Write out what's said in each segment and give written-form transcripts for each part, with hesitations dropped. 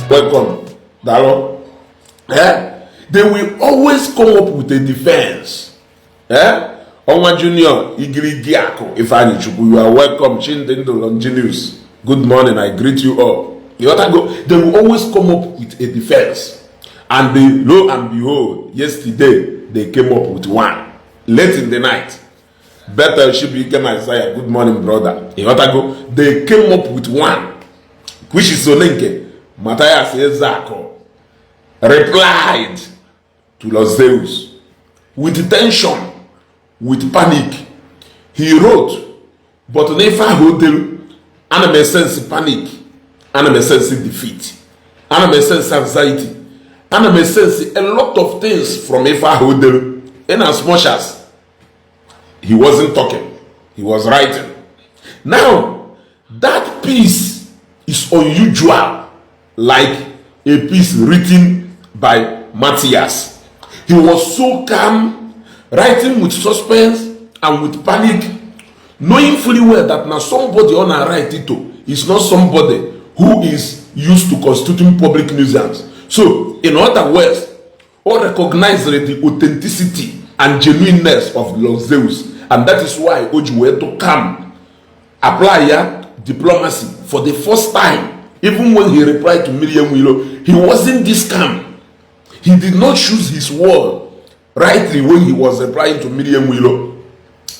Welcome. Daalụ. Eh? They will always come up with a defense. Eh? Ọnwa Junior Igirigi Akụ Ifeanyi Chukwu, you are welcome. Chindi Ndụ Longinus, good morning, I greet you all. You go. They will always come up with a defense. And they, lo and behold, yesterday they came up with one late in the night. Bethel Chibuike Isaiah, good morning, brother. You go. They came up with one, which is Olenke. Matthias Ezako replied to Los Zeus with tension, with panic. He wrote, but n'ife ahụ o delu, ana m esense panic, ana m esense defeat, ana m esense anxiety, ana m esense a lot of things from ife ahụ o delu. In as much as he wasn't talking, he was writing. Now, that piece is unusual, like a piece written by Matthias. He was so calm, writing with suspense and with panic, knowing fully well that now somebody on a write it to is not somebody who is used to constituting public nuisance. So, in other words, all recognize the authenticity and genuineness of Lord Zeus, and that is why o ji wee to come apply ya diplomacy for the first time. Even when he replied to Miriam Wilo, he wasn't this calm. He did not choose his word rightly when he was replying to Miriam Wilo.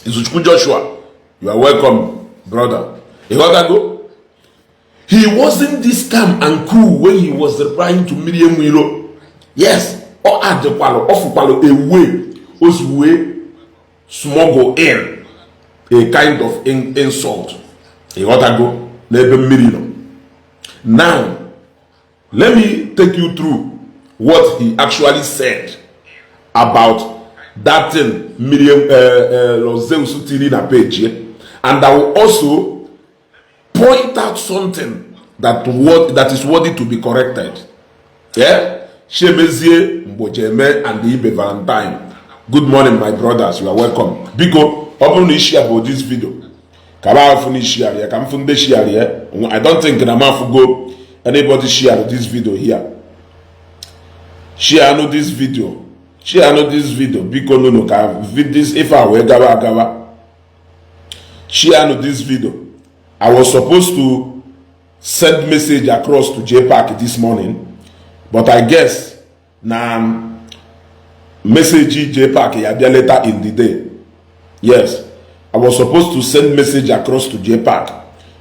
Izuchukwu Joshua, you are welcome, brother. Ịghọtago? He wasn't this calm and cool when he was replying to Miriam Wilo. Yes, ọ adịkwalụ, ọ fụkwalụ a way o si wee smuggle in a kind of insult. Ịghọtago? N'ebe mmiri nọ. Now, let me take you through what he actually said about that thing Miriam Los Zeus tiri na page ya. And I will also point out something that is worthy to be corrected. Yeah? Shemezie Mgbojeme and Ibe Valentine. Good morning, my brothers. You are welcome. Biko, ọ bụrụ na ị share bụ this video, ka m afụ na share ya, ka m fụ ndị share ya. I don't think na m afụgo anybody share this video here. Share nụ this video. Share nụ this video. Biko nụnụ ka this ife a wee gawa agawa. Share nụ this video. I was supposed to send message across to JPAC this morning, but I guess na message JPAC ya bịa later in the day. Yes, I was supposed to send message across to JPAC,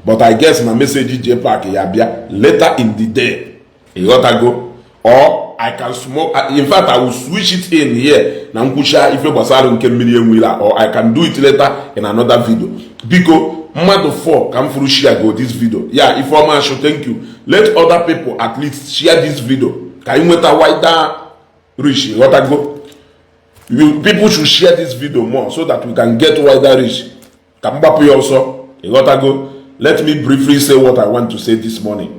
but I guess na message JPAC ya bịa later in the day. Ịghọtago? Or I can smoke, in fact, I will switch it in here na nkwụcha ife gbasara nke mmiri enwila, or I can do it later in another video. Biko, mmadụ 4 ka m furu share go this video. Yeah, Ifeoma Ashu, thank you. Let other people at least share this video ka anyị nweta wider reach. Ịghọtago? You people should share this video more so that we can get wider reach. Ka m gbapụ ya ọsọ. Ịghọtago? Let me briefly say what I want to say this morning,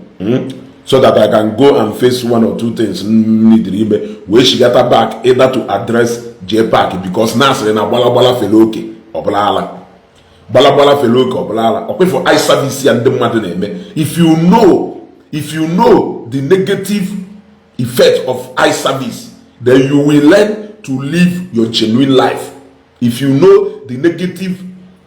So that I can go and face one or two things m need ime wee chigata back either to address JPAC, because na asịrị na gbalagbala fele oke ọbụla ala, gbalagbala fele oke ọbụla ala ọkwa eye service ya ndị mmadụ na-eme. If you know the negative effect of eye service, then you will learn to live your genuine life. If you know the negative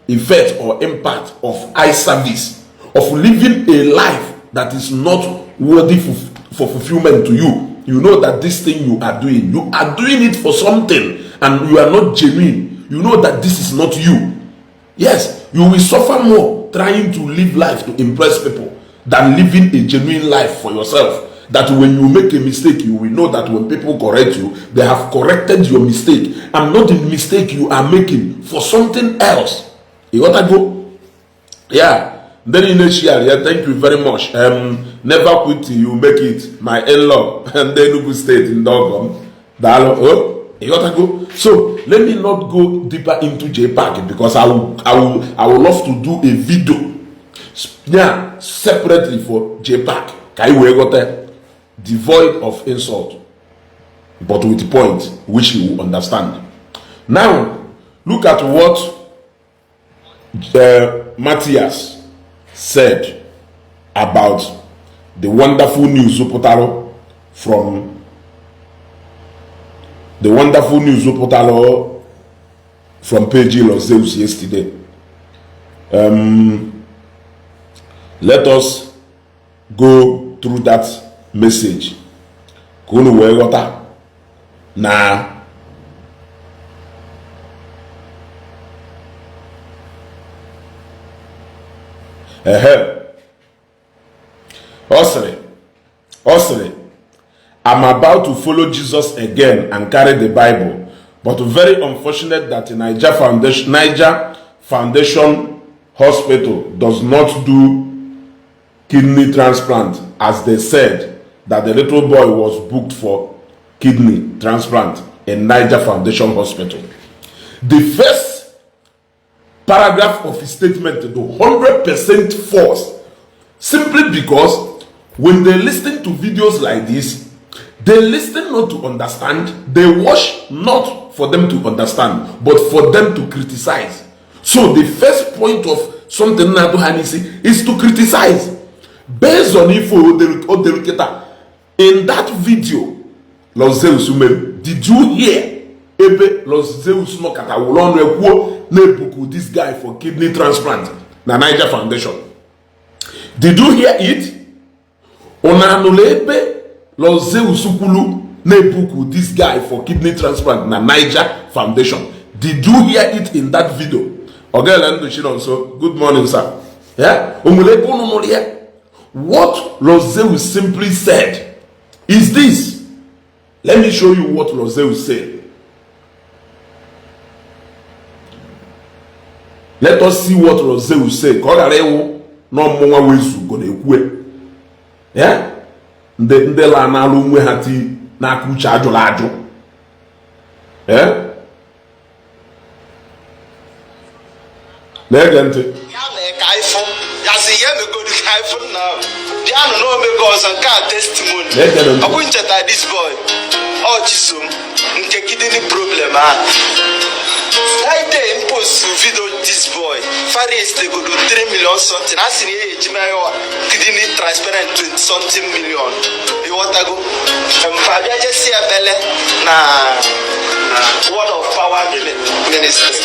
effect or impact of eye service, of living a life that is not worthy for fulfillment to you, you know that this thing you are doing it for something and you are not genuine. You know that this is not you. Yes, you will suffer more trying to live life to impress people than living a genuine life for yourself, that when you make a mistake, you will know that when people correct you, they have corrected your mistake and not the mistake you are making for something else. You got to go. Yeah, ndị niile share ya, thank you very much. Never quit till you make it, my in-law, ndị Enugu State, ndị ọgọ m, daalụ o. Ịghọtago? So let me not go deeper into JPAC because I will love to do a video, yeah, separately for JPAC ka anyị wee ghọta, devoid of insult but with point which you will understand. Now look at what Matthias said about The wonderful news pụtara from the wonderful news pụtara from page Lord Zeus yesterday. Let us go through that message ka unu wee ghọta na ehe ọ sịrị, "I'm about to follow Jesus again and carry the Bible, but very unfortunate that Niger Foundation Hospital does not do kidney transplant, as they said that the little boy was booked for kidney transplant in Niger Foundation Hospital." The first paragraph of his statement, the 100% false, simply because when they listen to videos like this, they listen not to understand, they watch not for them to understand, but for them to criticize. So the first point of something na-adụ ha n'isi is to criticize based on ife o delu kịta. In that video Lord Zeus mere, did you hear ebe Lord Zeus nọkọta wụrụ ọnụ ekwuo na-ebuku this guy for kidney transplant na Niger Foundation? Did you hear it? Unu anụrụ ebe Lord Zeus kwulu na-ebuku this guy for kidney transplant na Niger Foundation? Did you hear it in that video? Ogele Ndụ Chinonso, good morning, sir. Yeah, o nwere ebe unu nụrụ ya? What Lord Zeus simply said is this. Let me show you what Lord Zeus said. Let us see what Lord Zeus said, ka ọ ghara ịwụ na ọmụnwa wezugo na-ekwu ya. Ndị la na-alụ onwe ha ti n'aka uche ajụrụ ajụ. Eh? Na-ege ntị. Ya mee ka anyị fụ ya sị ya emegodu ka anyị fụ na bịanụ n'omego ọzọ nke a testimony. Na-ege ntị. Ọkwụ ncheta this boy, ọ Chisom nke kidney problem ahụ. That day m post video this boy, Faris tegodo 3 million something, a sị na ya eji mee ya kidney transparent 20 something million, ịghọtago? Mfa bịa jesi ebele na Word of Power Ministry,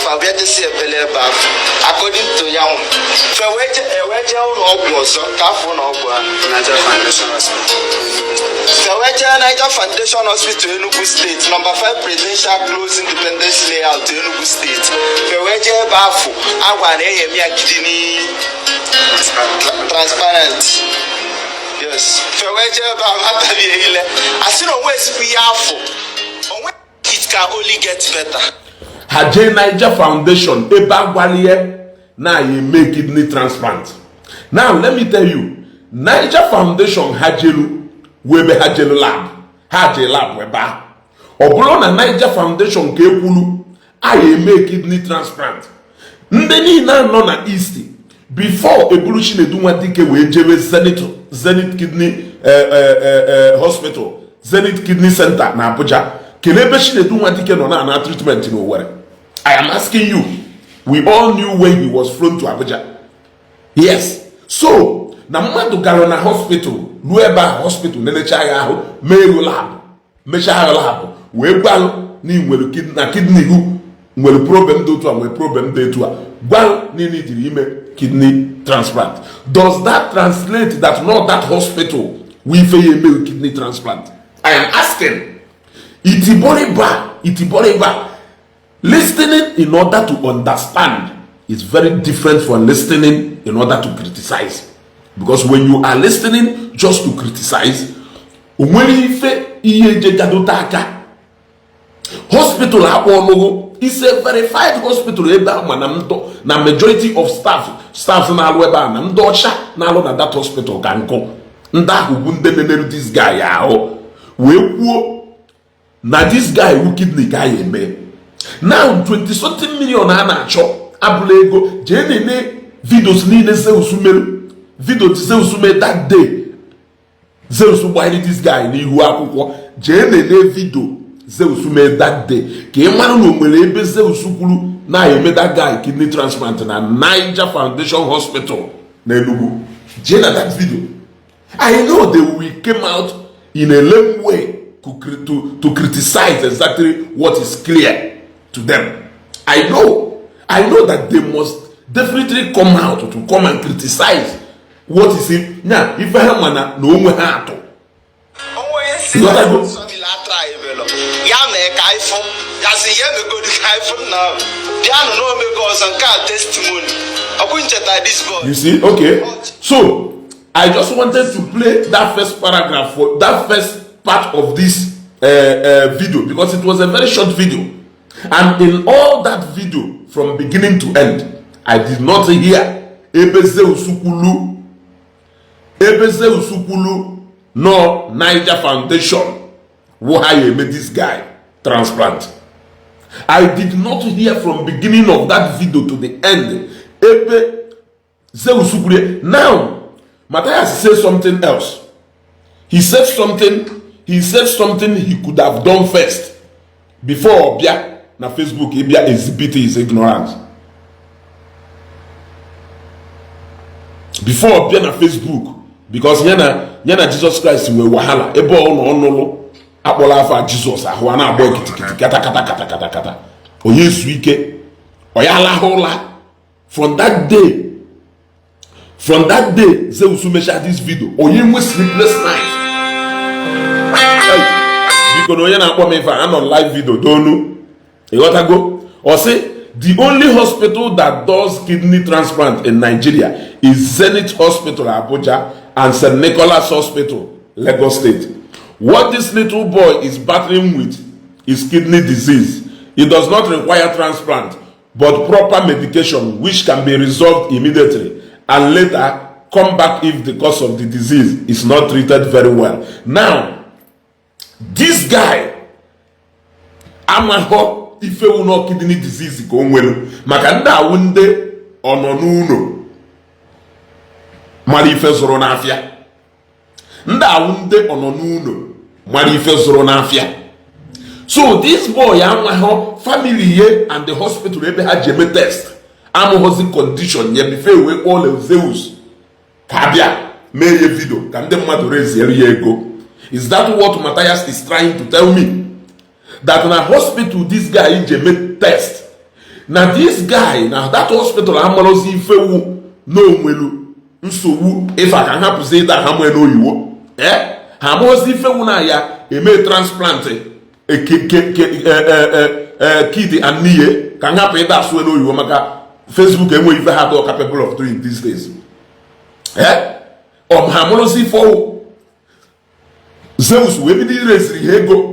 fa bịa jesi ebele ebe ahụ. According to ya nwa fe wee jee ụlọ ọgwụ ọzọ ka afọ ụlọ ọgwụ ahụ. Niger Foundation Hospital. Fe wee jee Niger Foundation Hospital, Enugu State, number 5 Presidential Close, Independence Layout, Enugu State. Fe wee jee ebe afọ agwa na enye ya kidney transparent. Yes, fe wee jee ebe ahụ atabie ile asị na onwe ezigbo ihe afọ onwe. It can only get better. Ha jee Niger Foundation ebe agwalie na ya eme kidney transplant. Now let me tell you, Niger Foundation ha jelu wee ebe ha jelu lab, ha jee lab ebe ahụ. Ọ bụrụ na Niger Foundation ka ekwulu a ya eme kidney transplant, ndị niile nọ na East before eburu Chinedu Nwadike wee jebe Zenith Kidney Hospital, Zenith Kidney Center na Abuja, kelee ebe Chinedu Nwadike nọ na-ana treatment n'Owerri. I am asking you. We all knew when he was flown to Abuja. Yes, so na mmadụ gara na hospital, ruo ebe ahụ hospital nenecha ya ahụ, mee ego lab, mechaa ya lab, wee gwa na ị nwere na kidney gị nwere problem dị otu a, nwere problem dị etu a, gwa na ị jiri ime kidney transplant. Does that translate that not that hospital we ife ya eme kidney transplant? I am asking. Itiboriba itiboriba, listening in order to understand is very different from listening in order to criticize, because when you are listening just to criticize, o nwere ife ihe ejegadote aka. Hospital akpọ ọnụgụ is a verified hospital ebe a, ma na ndọ na majority of staff na-alụ ebe a na ndị ọcha na-alụ na that hospital ka nkụ. Ndị ahụ bụ ndị neneru this guy ahụ wee kwuo na this guy wu kidney ka ya eme. Now 20 something million a na-achọ abụla ego. Jee nene videos niile Zeus mere, video Zeus mere that day Zeus gbanyere this guy n'ihu akwụkwọ. Jee nene video Zeus mere that day ka ị mara na o nwere ebe Zeus kwuru na eme that guy kidney transplant na Niger Foundation Hospital na Enugu. Jee na that video. I know they will came out in a lame way to criticize exactly what is clear to them. I know. I know that they must definitely come out to come and criticize what is it. Now, if ha ma na onwe ha atụ. Onwe onye si You na got that go? Family atra ebelọ ya mee ka anyị fụ ya sị ya emegodi ka anyị fụ na bịanụ na omego ọzọ nke a testimony ọkwụ ncheta this boy. You see? Okay. So, I just wanted to play that first paragraph for that first part of this video because it was a very short video. And in all that video, from beginning to end, I did not hear ebe Zeus kwulu, ebe Zeus kwulu no Niger Foundation who hire made this guy transplant. I did not hear from beginning of that video to the end ebe Zeus kwuru. Now, Matthias said something else. He said something, he said something he could have done first before bịa na Facebook ịbịa exhibit his ignorance. Before bịa na Facebook, because ya na Jesus Christ nwee wahala ebe ọ nọ ọnụlụ akpọrọ afa Jizọs ahụ a na-agba kitikiti kata kata kata kata kata onye ezu ike ọ ya alahụ ụla from that day Zeus mechaa this video, onye nwe sleepless night. Hey, biko na onye na-akpọ m ife a anọ live video donu ịghọtago. Ọ sị the only hospital that does kidney transplant in Nigeria is Zenith Hospital, Abuja, and St. Nicholas Hospital, Lagos State. What this little boy is battling with is kidney disease. It does not require transplant, but proper medication, which can be resolved immediately and later come back if the cause of the disease is not treated very well. Now, this guy amahọ ifewu na kidney disease ka o nwere maka ndị awụ ndị ọnọ n'ụlọ mara ife zụrụ n'afịa, ndị awụ ndị ọnọ n'ụlọ mara ife zụrụ n'afịa. So this boy amahọ family ye and the hospital ebe ha ji eme test amụghọzi condition ya before wee kpọọ Zeus ka abịa mee ya video ka ndị mmadụ reziere ya ego. Is that what Matthias is trying to tell me? That na hospital this guy ji eme test, na this guy na that hospital amarozi ifewu na onwelu nsogbu ife ka hapụzi ịda ha nwee n'oyiwo ha amarozi ifewu na ya eme transplant kidney and niye ka nhapụ ịda asụ n'oyiwo maka Facebook enweghị ife ha dị capable of doing these days. Ọ ha amụrụzi ife ọwụ Zeus wee bido ireziri ha ego.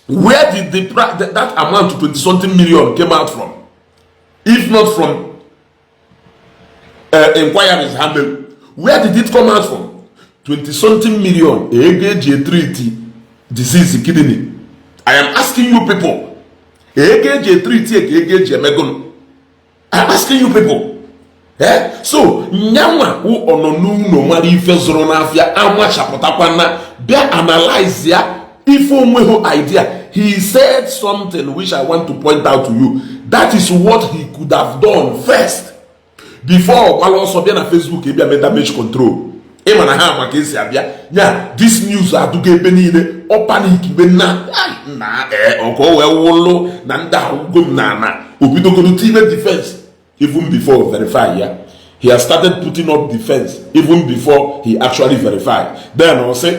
Where did that amount to 20 something million came out from, if not from inquiries ha mere? Where did it come out from, 20 something million ego eji etreat disease kidney? I am asking you people, ego eji etreat ka ego eji emegonu? I am asking you people. So nyanwa wụ ọnọ n'ụlọ mara ife zụrụ n'afịa amachapụtakwana bịa analyze ya ife onweghị idea. He said something which I want to point out to you. That is what he could have done first before ọgbala ọsọ bịa na Facebook ịbịa mee damage control. Ịma na ha maka esi abịa ya this news adụgo ebe niile ọ panic ibe nna na ọka o wee wụlụ na ndị ahụgo m na ana obidogoro time defense even before verify ya. He has started putting up defense even before he actually verified. Then ọ sị,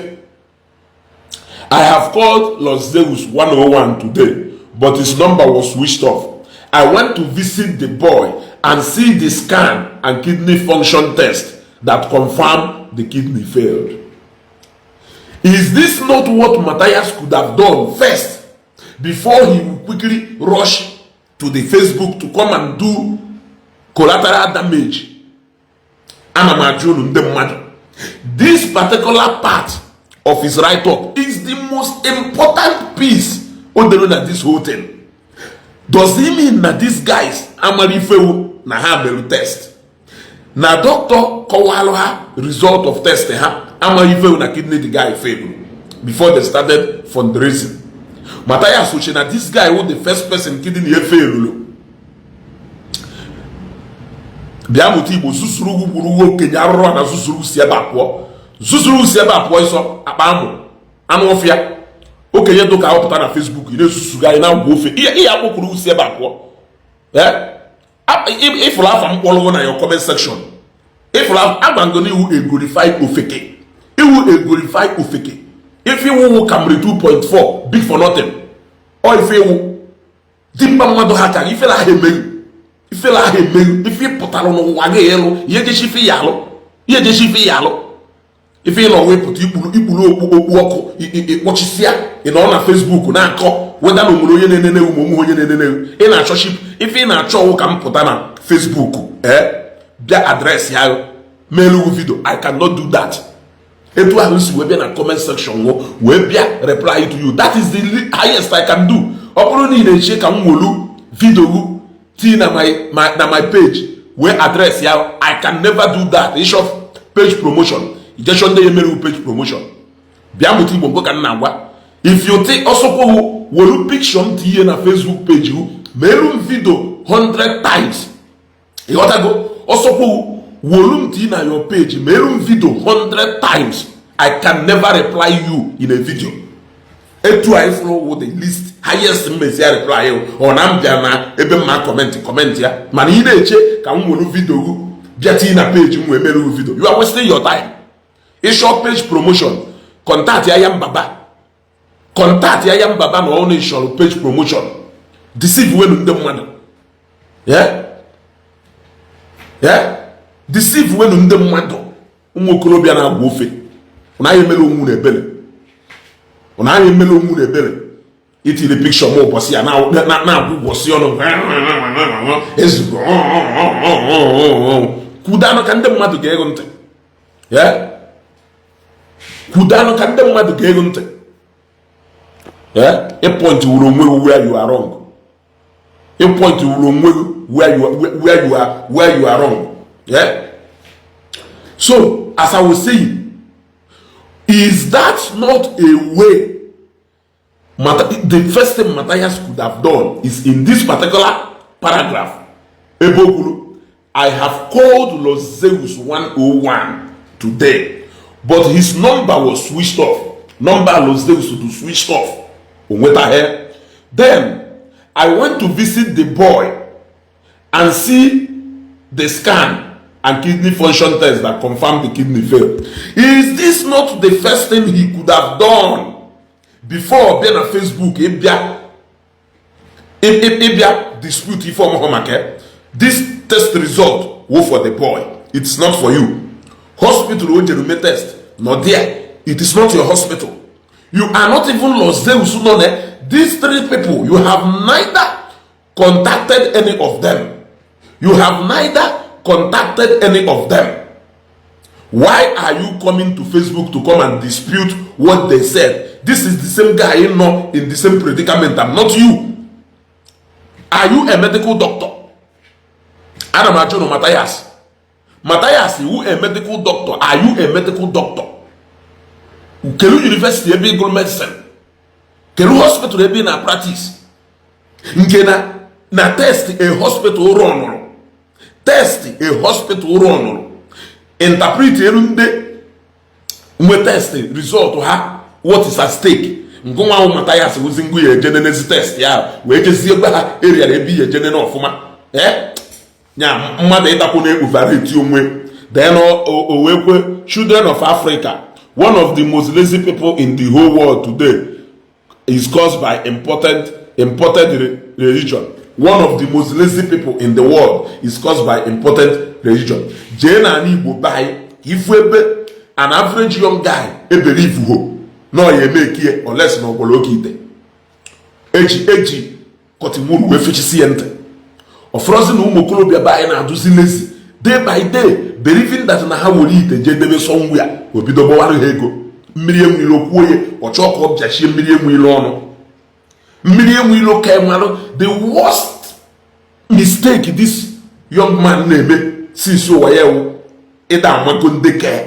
"I have called Los Zeus 101 today, but his number was switched off. I went to visit the boy and see the scan and kidney function test that confirmed the kidney failed." Is this not what Matthias could have done first before he would quickly rush to the Facebook to come and do collateral damage? Ana m ajụ unu ndị mmadụ. This particular part of his write-up is the most important piece o dere na this whole thing. Does it mean na these guys amara ifewu na ha mere test na doctor kọwalụ ha result of test ha amaghị ifewu na kidney the guy failed before they started fundraising? Matthias uche na this guy wụ the first person kidney ya failuru. Bịa mụta Igbo. Zuzuru ugwu gburu okenye arụrụ na zuzuru si ebe a pụọ. Zuzuru si ebe a pụọ. Ịsọ akpa amụ anụ ọfịa okenye dụka ahụpụta na Facebook, ị na-esusugharị na-agwa ofe ihe ihe akpọkwuru. Si ebe a pụọ. Ịfụrụ afa mkpọrọ na your comment section, ịfụrụ agwa ngo n'iwu a glorified ofeke, iwu a glorified ofeke. Ife iwu Camry 2.4, big for nothing. Ọ ife iwu dimkpa mmadụ ha ka ifela ha emeghị, ifela ha emeghị. Ife pụtara n'ụwa gị ịlụ ihe jechi, ife ya alụ ihe jechi, ife ya alụ, ife ị nọ wee pụta ikpuru ikpuru okpu okpu ọkụ ịkpọchisịa. Ị nọ na Facebook na-akọ weda na onwere onye na-enene ewu ma onwe onye na-enene ewu. Ị na-achọ ship. Ife ị na-achọ ọwụ ka m pụta na Facebook ee bịa address ya meelu video. I cannot do that. Etu ahụ si wee bịa na comment section nwụ wee bịa reply to you, that is the highest I can do. Ọ bụrụ na ị na-eche ka m wolu video gụ tii na my page wee address ya, I can never do that. Ịchọ page promotion, ijechọ ndị ya emerewu page promotion. Bịa mụta Igbo nkụ ka m na-agwa. If you think ọsọkwowu wolu picture m tinye na Facebook page hụ meelu m video 100 times, ịghọtago? Ọsọkwowu wolu m tinye na your page, meelu m video 100 times, I can never reply you in a video. Etu anyị fụrụ wụ the least highest mmezi ya reply. Ọ na m bịa na ebe m ma comment ya, mana ị na-eche ka m wolu video gụ bịa tinye na page m wee mere video, you are wasting your time. Ịchọ page promotion, contact ya ya mbaba, contact ya ya mbaba na ọ na-ịchọrọ page promotion. Deceive wenu ndị mmadụ. Yeah? Yeah? Deceive wenu ndị mmadụ. Ụmụ okorobịa na-agwa ofe, ọ naghị emere onwe na ebere, ọ naghị emere onwe na ebere. Itiri picture m ụbọchị ya na-agwụ ụbọchị ọnụ ezugbo kwudanụ ka ndị mmadụ ga-ego ntị. Yeah? Kwudanụ ka ndị mmadụ ga-ego ntị. Yeah? Ịpoint wuru onwe gị where you are wrong. Ịpoint wuru onwe gị where you are wrong. Yeah? So as I was saying, is that not a way? The first thing Matthias could have done is in this particular paragraph ebe o kwuru, "I have called Los Zeus 101 today, but his number was switched off." Number Los Zeus to switched off, o nwetaghị. "Then I went to visit the boy and see the scan and kidney function test that confirmed the kidney fail." Is this not the first thing he could have done before bịa na Facebook ịbịa dispute ife ọmụhụ maka ya? This test result wo for the boy, it's not for you. Hospital o jere mee test nọ there, it is not your hospital. You are not even Los Zeus nọ there. These three people, you have neither contacted any of them. You have neither contacted any of them. Why are you coming to Facebook to come and dispute what they said? This is the same guy nọ in the same predicament. I'm not you. Are you a medical doctor? Ana m ajụ nụ, Matthias. Matthias, you a medical doctor? Are you a medical doctor? Kedu university ebe ị gụrụ medicine? Kedu hospital ebe ị na practice? Nke na test a hospital rọnụrụ, test a hospital rọnụrụ, interpret elu ndị nwe test result ha, what is at stake. Ngụnwa ahụ Matthias ozi ngụ ya eje nenezi test ya wee jezie gwa ha eriara ebe ihe eje nene ọfụma. Ee, nya mmadụ ịdakwu na overrate onwe. Then o wee kwe, "Children of Africa, one of the most lazy people in the whole world today is caused by imported religion. One of the most lazy people in the world is caused by imported religion." Jee n'ala Igbo be anyị ka ifu ebe an average young guy ebere ifuho na ọ ya eme ekie oles na ọgbọrọ oke ite eji kọtimuru wee fechisi ya ntị. Ọfọrọzi na ụmụ okorobịa be anyị na-adụzi lazy day by day, believing that na ha were ite jee debe somewhere, obido gbawara ha ego. Mmiri enwe ilo kwuo ya, ọ chọọ ka ọ bịachie mmiri enwe ilo ọnụ. Mmiri enwe ilo ka malụ the worst mistake this young man na-eme since ụwa ya ewu ịda amago ndeke.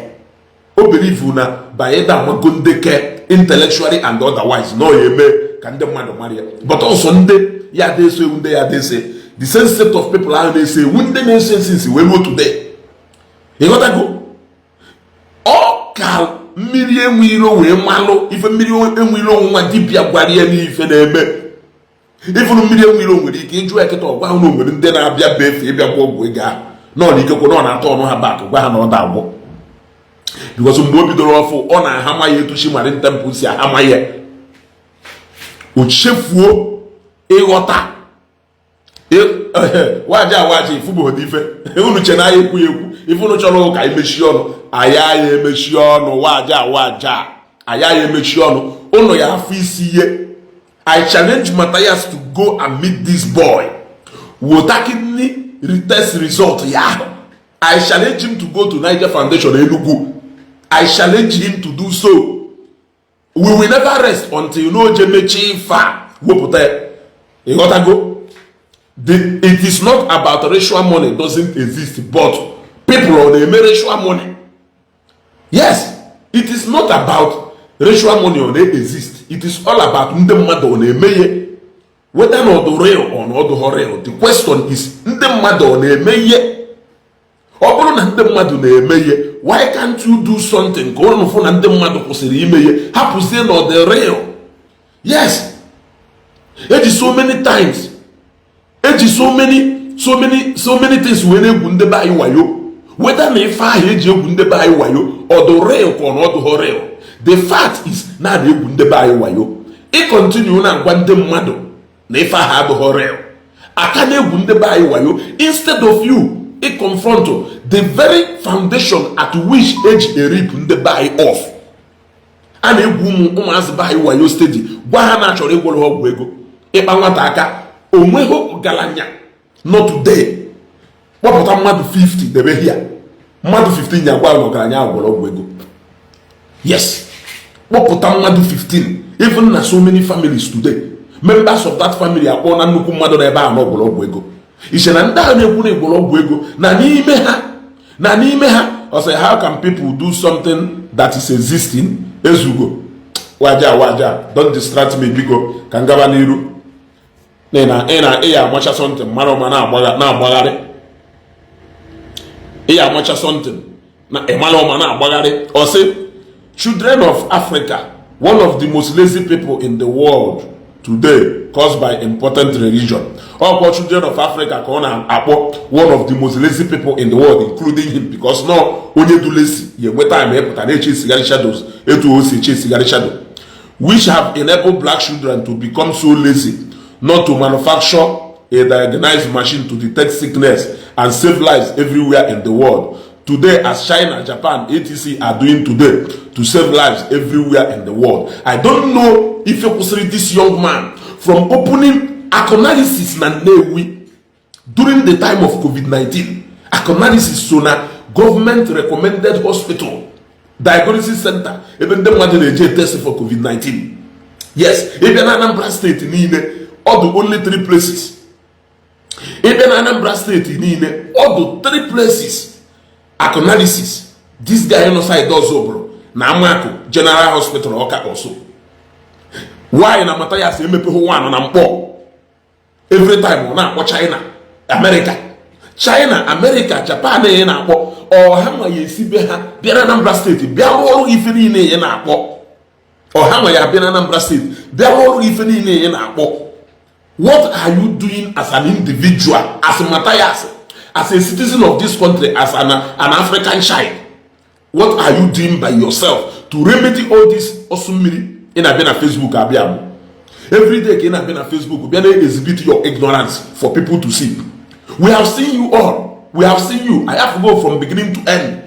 O believe na by ịda amago ndeke intellectually and otherwise na ọ ya eme ka ndị mmadụ mara ya, but also ndị ya dị eso ewu, ndị ya dị ese, the same set of people ahụ na-ese ewu, ndị na-ese since wee ruo today. Ịghọtago? Ọ Ka Mmiri Enwe Iro wee malụ ife Mmiri Enwe Iro nwa dibịa gwara ya n'ife na-eme. Ifụrụ Mmiri Enwe Iro nwere ike ịjụ ekịta ọgwa ahụ na o nwere ndị na-abịa be efe ịbịa gwọ ọgwụ ego ahụ nọ na ikekwe na ọ na-atọ ọnụ ha bak gwa ha na ọ da agwọ, because mgbe o bidoro ọfụ ọ na-ahama ya etu Shimarin Temple si ahama ya, o chefuo ịghọta waja waja ifugbodo ife unu che na ya ekwu ekwu ife unu chọrọ ụka emechi ọnụ aya ya emechi ọnụ waja waja aya ya emechi ọnụ ụnụ ya afọ isi ihe. I challenge Matthias to go and meet this boy, wota kidney test result ya ahụ. I challenge him to go to Niger Foundation Enugu. I challenge him to do so. We will never rest until n'oje mechie ife a wepụta ya. Ịghọtago? It is not about ritual money doesn't exist, but people ọ na-eme ritual money. Yes, it is not about ritual money ọ na-exist. It is all about ndị mmadụ ọ na-eme ihe, whether na ọdụ real or na ọdụ real. The question is, ndị mmadụ ọ na-eme ihe? Ọ bụrụ na ndị mmadụ na-eme ihe, why can't you do something ka ụnụ fụ na ndị mmadụ kwụsịrị ime ihe, hapụzie na ọ dị real? Yes, eji so many times, eji so many, so many, so many things wee na-egwu ndị be anyị wayo. Whether na ife ahụ eji egwu ndị be anyị wayo ọ dị real ka ọ na ọ dụghọ real, the fact is na a na-egwu ndị be anyị wayo. Ị continue na-agwa ndị mmadụ na ife ahụ abụghọ real, aka na-egwu ndị be anyị wayo, instead of you ị confront the very foundation at which eji erip ndị be anyị off. A na-egwu ụmụazị be anyị wayo steady, gwa ha na achọrọ ịgwọrọ ha ọgwụ ego ịkpa nwata aka. Onweghị ọgaranya not today kpọpụta mmadụ 50 debe hia, mmadụ 15 ya gwa na ọgaranya agwọrọ ọgwụ ego. Yes, kpọpụta mmadụ 15. Even na so many families today, members of that family akpọ na nnukwu mmadụ n'ebe ahụ na ọgwọrọ ọgwụ ego. Iche na ndị ahụ na-ekwu na ịgwọrọ ọgwụ ego na n'ime ha ọ sị, "How can people do something that is existing?" Ezugo waja waja, don't distract me, biko, ka m gaba n'iru na ị na ị ya amacha something mara ọma na-agbagharị. Ị ya amacha something na ịmara ọma na-agbagharị. Ọ sị, "Children of Africa, one of the most lazy people in the world today, caused by important religion." Ọkpọ children of Africa ka ọ na-akpọ one of the most lazy people in the world, including him, because no onye du lazy ya enwe time ịpụta na-eche sigari shadows etu o si eche sigari shadow, "which have enabled black children to become so lazy not to manufacture a diagnosed machine to detect sickness and save lives everywhere in the world today, as China, Japan, etc are doing today to save lives everywhere in the world." I don't know if kwụsịrị this young man from opening Akụnalysis na Nnewi during the time of COVID-19. Akụnalysis so na government recommended hospital diagnosis center ebe ndị mmadụ na-eje test for COVID-19. Yes, ịbịa na Anambra Steeti niile, ọ dị only three places. Ịbịa na Anambra Steeti niile, ọ dị three places. Akụnalysis, this guy nọ side ọzọ bụrụ na Amakụ General Hospital Ọka also. Why na Mathias emepeghị one na Mkpọ? Every time ọ na-akpọ China, America, China, America, Japan. Ị na-akpọ ọha nwa ya esi be ha bịa na Anambra Steeti bịa rụọ ọrụ ife niile ị na-akpọ. Ọha nwa ya bịa na Anambra Steeti bịa rụọ ọrụ ife niile ị na-akpọ. What are you doing as an individual, as Matthias, as a citizen of this country, as an African child? What are you doing by yourself to remedy all this ọsụ mmiri ị na-abịa na Facebook abịa mụ every day, ka ị na-abịa na Facebook bịa na exhibit your ignorance for people to see? We have seen you all. We have seen you. I have to go from beginning to end.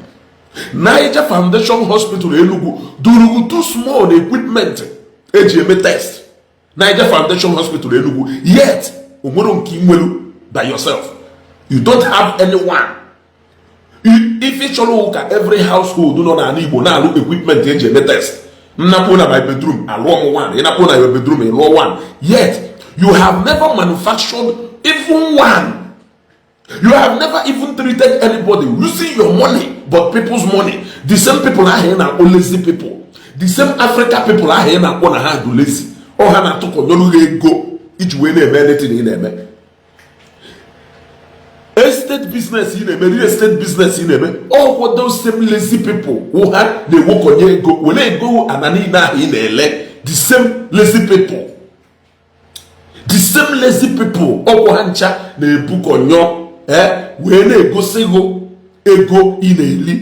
Niger Foundation Hospital Enugu durugu too small equipment eji eme test. Niger Foundation Hospital Enugu, yet onwere nke nwelu by yourself. You don't have anyone. If ị chọrọ ụka, every household nọ n'ala Igbo na-alụ equipment eji eme test. Nnapụ na my bedroom, alụọ m one. Ịnapụ na your bedroom, ịlụọ one. Yet you have never manufactured even one. You have never even treated anybody using your money, but people's money. The same people ahụ ị na-akpọ lazy people, the same Africa people ahụ ị na-akpọ na ha dị lazy, ọ ha na-atụkọnyere ha ego iji wee na-eme anything ị na-eme. Estate business ị na-eme, real estate business ị na-eme, ọkwọ those same lazy people wụ ha na-ewekọnye ego were ego ana niile ahụ ị na-ele. The same lazy people, the same lazy people, ọkwọ ha ncha na-ebukọnyọ wee na-egosi gị ego ị na-eli.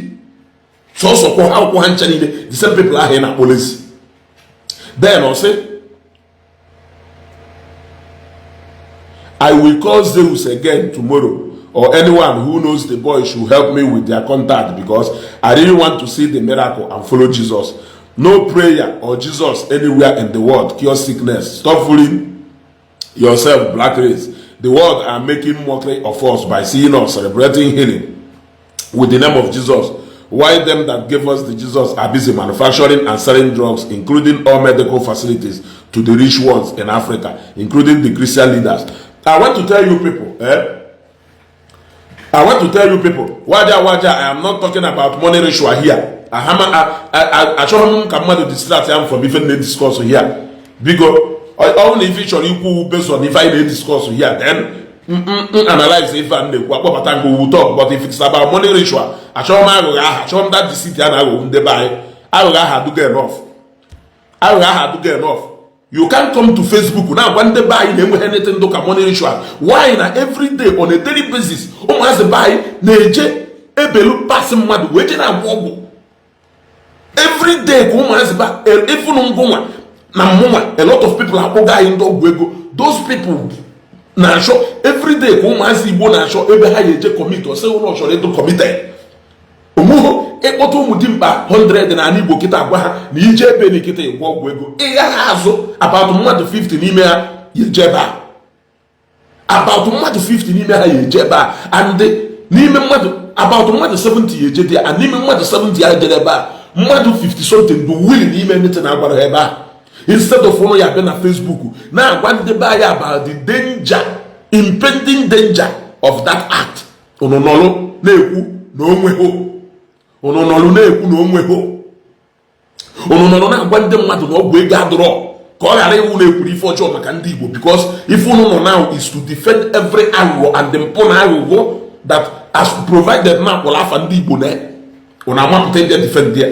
Sọsọ kwọ ha, akwụkwọ ha ncha niile, the same people ahụ ị na-akpọ lazy. Then ọ sị, "I will call Zeus again tomorrow, or anyone who knows the boy should help me with their contact, because I really want to see the miracle and follow Jesus. No prayer or Jesus anywhere in the world cure sickness. Stop fooling yourself, black race. The world are making mockery of us by seeing us celebrating healing with the name of Jesus, while them that gave us the Jesus are busy manufacturing and selling drugs, including all medical facilities, to the rich ones in Africa, including the Christian leaders." I want to tell you people, eh? I want to tell you people, waja waja, I am not talking about money ritual here. Achọghị m ka mmadụ distract ya from ife na-discuss here. Biko, ọ bụrụ na ife ị chọrọ ikwu based on ife anyị na-discuss here, then analyze ife a na-ekwu, akpọbata nke we talk. But if it's about money ritual, achọghị m aghụghọ aha, achọghị m that deceit a na-aghọgbu ndebe anyị. Aghụghọ aha adụgo enough. Aghụghọ aha adụgo enough. You can't come to Facebook na-agwa ndị be anyị na-enweghị anything dị ka money ritual. Why na every day, on a daily basis, ụmụazị be anyị na-eje ebelu pasị mmadụ wee je na-agwọ ọgwụ every day, ka ụmụazị ba efunu ngụnwa na mmụnwa? A lot of people akpọga anyị ndị ọgwụ ego. Those people na-achọ every day ka ụmụazị Igbo na-achọ ebe ha ga-eje commit. Ọsị ụlọ chọrọ ịdụ committed omuhu ịkpọta ụmụ dimkpa 100 na ala Igbo kịta, gwa ha na ije ebe na kịta ịgwọ ọgwụ ego, ịgha ha azụ, about mmadụ 50 n'ime ha ya eje ebe a. About mmadụ 50 n'ime ha ya eje ebe a, and n'ime mmadụ, about mmadụ 70 ya eje dị ya, and n'ime mmadụ 70 ya jere ebe a, mmadụ 50 something bụ willing n'ime ndị na-agwara ha ebe a, instead of ụnụ ya bịa na Facebook na-agwa ndị be anyị about the danger, impending danger of that act. Ụnụ nọlụ na-ekwu na onweghị, ụnụ nọlụ na-ekwu na onweghị, ụnụ nọrọ na-agwa ndị mmadụ na ọgwụ ego adịrọ, ka ọ ghara ịwụ na-ekwuru ife ọjọọ maka ndị Igbo, because ife ụnụ nọ now is to defend every aghụghọ and mpụ na aghụghọ that as provided na akpọrọ afa ndị Igbo na ụnụ amapụta ndị defend ya.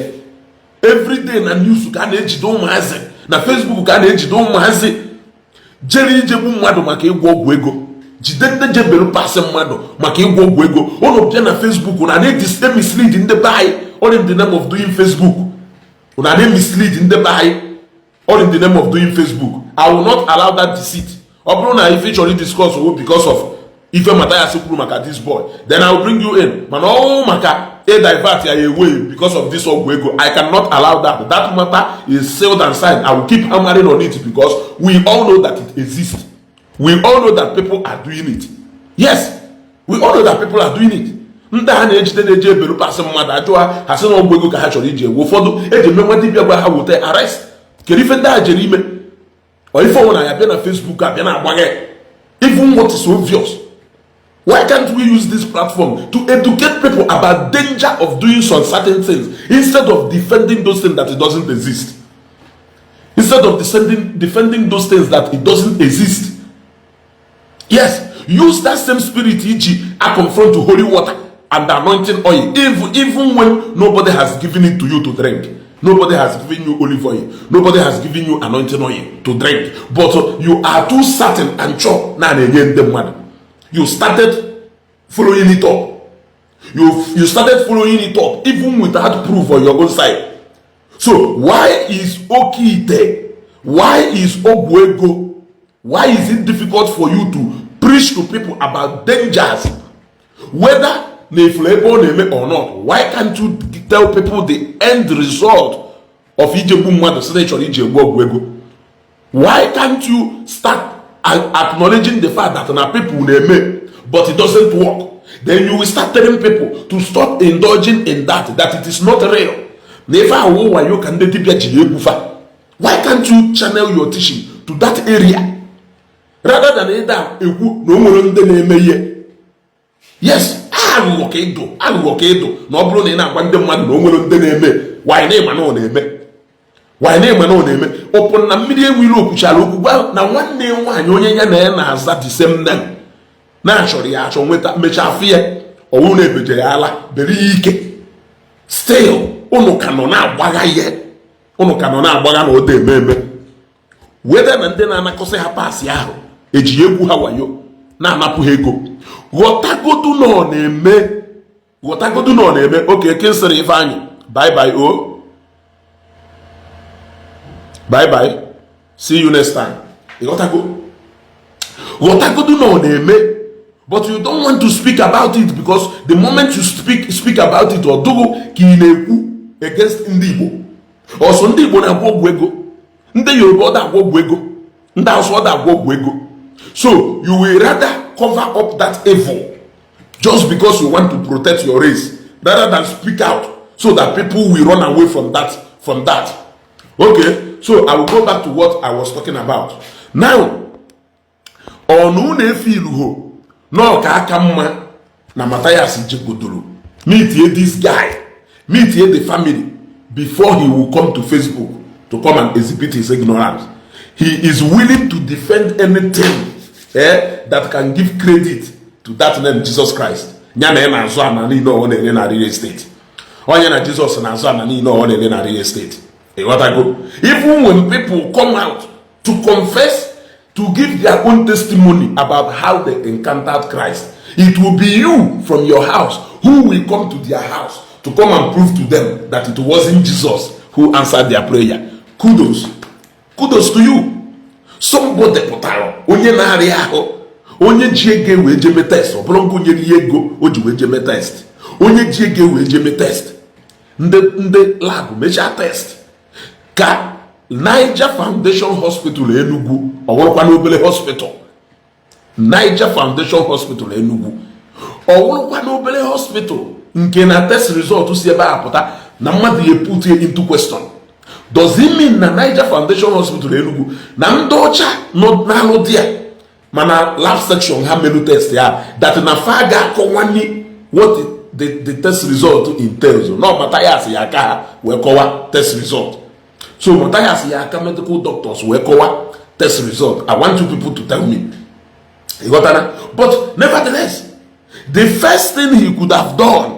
Every day na news ka a na-ejide ụmụazị, na Facebook ka a na-ejide ụmụazị jere ijegbu mmadụ maka ịgwọ ọgwụ ego, jide ndị jebelu pasị mmadụ maka ịgwọ ọgwụ ego. Ụnụ bịa na Facebook na na-emislead ndị be anyị, all in the name of doing Facebook. Ụnụ na-emislead ndị be anyị, all in the name of doing Facebook. I will not allow that deceit. Ọ bụrụ na ife ị chọrọ discuss wo because of ife Mathias kwuru maka this boy, then I will bring you in. Mana ọnwụ maka a divert ya away because of this ọgwụ ego, I cannot allow that. That matter is sealed and signed. I will keep hammering on it because we all know that it exists. We all know that people are doing it. Yes, we all know that people are doing it. Ndị a na-ejide na-eji ebelu pasị mmadụ, ajụ ha, ha sị na ọgwụ ego ka ha chọrọ iji egwu. Ụfọdụ eji eme nwa dibịa gwa ha weta arrest. Kedu ife ndị a jere ime? Ọ ife ọnwụ na ya bịa na Facebook, abịa na agbaghe even what is obvious. Why can't we use this platform to educate people about danger of doing some certain things, instead of defending those things that it doesn't exist, instead of defending those things that it doesn't exist? Yes, use that same spirit iji a confront to holy water and the anointing oil, even when nobody has given it to you to drink. Nobody has given you olive oil, nobody has given you anointing oil to drink, but you are too certain and sure na na-enye ndị mmadụ. You started following it up. You started following it up even without proof on your own side. So why is oke ite, why is ọgwụ ego, why is it difficult for you to preach to people about dangers, whether na ifuru ebe ọ na-eme or not? Why can't you tell people the end result of ijegbu mmadụ sị na ị chọrọ iji egbu ọgwụ ego? Why can't you start acknowledging the fact that na people na-eme, but it doesn't work? Then you will start telling people to stop indulging in that, that it is not real, na ife ahụ wayo ka ndị dibịa jiri egbufa. Why can't you channel your teaching to that area rather than ịda ekwu na o nwere ndị na-eme ihe? Yes, aghụghọ ka ịdụ, aghụghọ ka ịdụ. Na ọ bụrụ na ị na-agwa ndị mmadụ na o nwere ndị na-eme, why na ịma na ọ na-eme? Why na ịma na ọ na-eme? Ọpụ na mmiri enwere okwuchara okwu gwa na nwanne ya nwaanyị, onye ya na ya na-aza the same name. Na-achọrọ ya achọ nweta, mechaa afụ ya, ọwụ na-ebeje ya ala bere ya ike. Still unu ka nọ na-agbagha ihe, unu ka nọ na-agbagha na ode eme eme weda na ndị na-anakọsị ha paasị ahụ eji egwu ha wayo na-anapụ ha ego. Ghọtagodu na ọ na-eme, ghọtagodu na ọ na-eme. Oke kinsịrị Ifeanyị, bye bye o, bye bye, see you next time. Ịghọtago? Ghọtagodu na ọ na-eme, but you don't want to speak about it because the moment you speak about it, ọ dụghị ka ị na-ekwu against ndị Igbo. Ọsọ ndị Igbo na-agwọ ọgwụ ego, ndị Yoruba ọ da-agwọ ọgwụ ego, ndị Hausa ọ da-agwọ ọgwụ ego. So you will rather cover up that evil just because you want to protect your race rather than speak out so that people will run away from that. Okay, so I will go back to what I was talking about now. Ọnụ na-efe iluho na ọka aka mma na Matthias jegodoro meet this guy, meet the family, before he will come to Facebook to come and exhibit his ignorance. He is willing to defend anything that can give credit to that name Jesus Christ. Ya na ya na-azụ ana niile ọ na-ere na real estate, onye na Jesus na-azụ ana niile ọ na-ere na real estate. Ịghọtago? Even when people come out to confess, to give their own testimony about how they encountered Christ, it will be you from your house who will come to their house to come and prove to them that it wasn't Jesus who answered their prayer. Kudos, kudos to you. Somebody pụtara, onye na-arịa ahụ, onye ji ego wee jeme test, ọ bụrụ nke onye ihe ego o ji wee jeme test, onye ji ego wee jeme test, ndị lab mechaa test ka Niger Foundation Hospital Enugu, ọ bụrụkwa n'obere hospital, Niger Foundation Hospital Enugu, ọ bụrụkwa n'obere hospital nke na test result si ebe a pụta na mmadụ ya put into question. Does it mean na Niger Foundation Hospital Enugu na ndị ọcha nọ n'alụ di ya mana lab section ha melu test ya, that na fa ga-akọwani what the test result entails? No, Matthias ya aka ha wee kọwa test result. So Matthias ya aka medical doctors wee kọwa test result. I want you people to tell me. Ịghọtara? But nevertheless, the first thing he could have done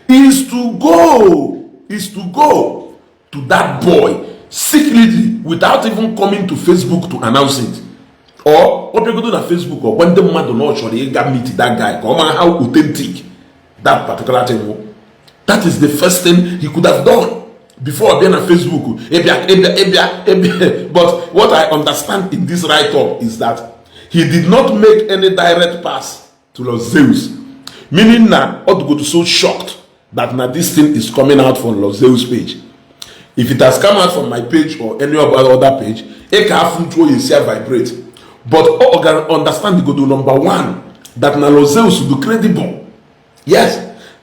is to go to that boy secretly without even coming to Facebook to announce it, or ọ bịagodo na Facebook, ọ gwa ndị mmadụ na ọ chọrọ ịga meet that guy ka ọ mara how authentic that particular thing wụ. That is the first thing he could have done before ọ bịa na Facebook ịbịa ịbịa ịbịa ịbịa. But what I understand in this write-up is that he did not make any direct pass to Los Zeus, meaning na ọ dụgodo so shocked that na this thing is coming out from Los Zeus page. If it has come out from my page or any other page, ị ka afụ ntu oyi si vibrate. But ọ ga understand godo number one that na Los Zeus do credible, yes,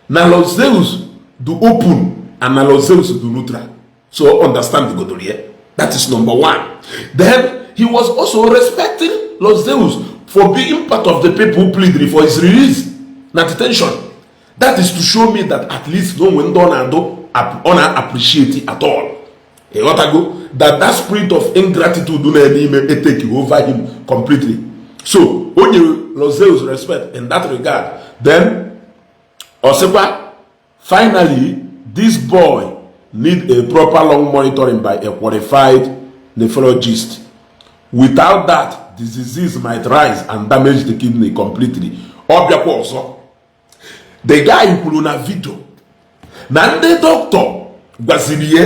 na Los Zeus do open and na Los Zeus do neutral. So understand godo here, that is number one. Then he was also respecting Los Zeus for being part of the people who pleaded for his release na detention. That is to show me that at least no when ndị ọ na-adụ ọ na-appreciate at all. Ịghọtago that that spirit of ingratitude na ime take over him completely? So o nyere Los Zeus respect in that regard. Then ọ sịkwa, "Finally, this boy need a proper long monitoring by a qualified nephrologist. Without that, the disease might rise and damage the kidney completely." Ọ bịakwa ọzọ, the guy kwuru na video na ndị dọkịta gwaziri ya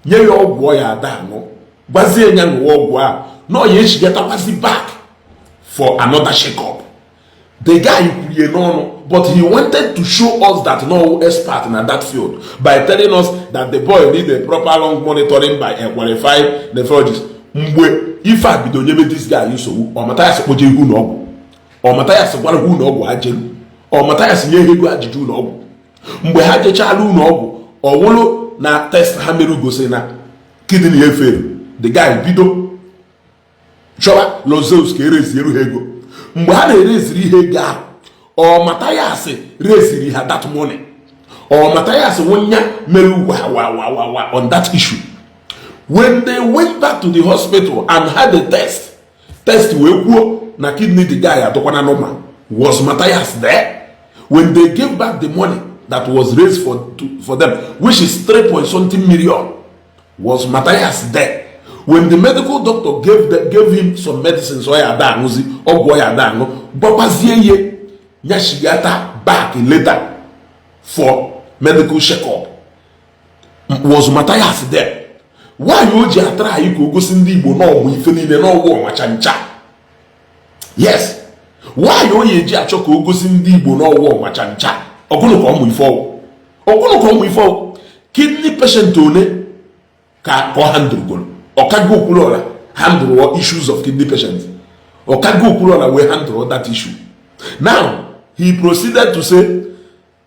nye ya ọgwụ ọ ya ada aṅụ, gwazie ya ṅụwa ọgwụ a na ọ ya echigatakwazi back for another check-up. The guy kwuru ya n'ọnụ, but he wanted to show us that no expert na that field by telling us that the boy need a proper long monitoring by a qualified nephrologist. Mgbe ife a bido nyebe this guy nsogbu, ọ Mathias kpoje ihu na ọgwụ, ọ Mathias gwara ha ụlọ ọgwụ ha jelu, ọ Mathias nye ha ego ajụjụ ụlọ ọgwụ. Mgbe ha jechala ụlọ ọgwụ, ọ wụrụ na test ha mere gosi na kidney efere. The guy bido chọwa Los Zeus ka ereziere ha ego. Mgbe ha na-ereziri ihe ego ahụ, ọ Mathias reziri ha that money? Ọ Mathias nwenya mere wa wa wa wa wa on that issue? When they went back to the hospital and had a test, test wee kwuo na kidney the guy adọkwana normal, was Matthias there when they gave back the money that was raised for them, which is 3 point something million? Was Matthias there when the medical doctor gave him some medicines ọ ya ada aṅụzi, ọgwụ ọ ya ada aṅụ, gwakwazie ihe nyachigata back later for medical check-up? Was Matthias there? Why o ji atara anyị ka o gosi ndị Igbo n'ọgwụ ife niile n'ọgwụ ọmacha ncha? Yes, why o ya eji achọ ka o gosi ndị Igbo n'ọgwụ ọmacha ncha? Ọgụnụ ka ọmụ ife ọgwụ, ọgụnụ ka ọmụ ife ọgwụ. Kidney patient one ka ọ handụrụgoro? Ọkago Okwuluọra handle issues of kidney patients. Ọkago Okwuluọra wee handle that issue. Now he proceeded to say,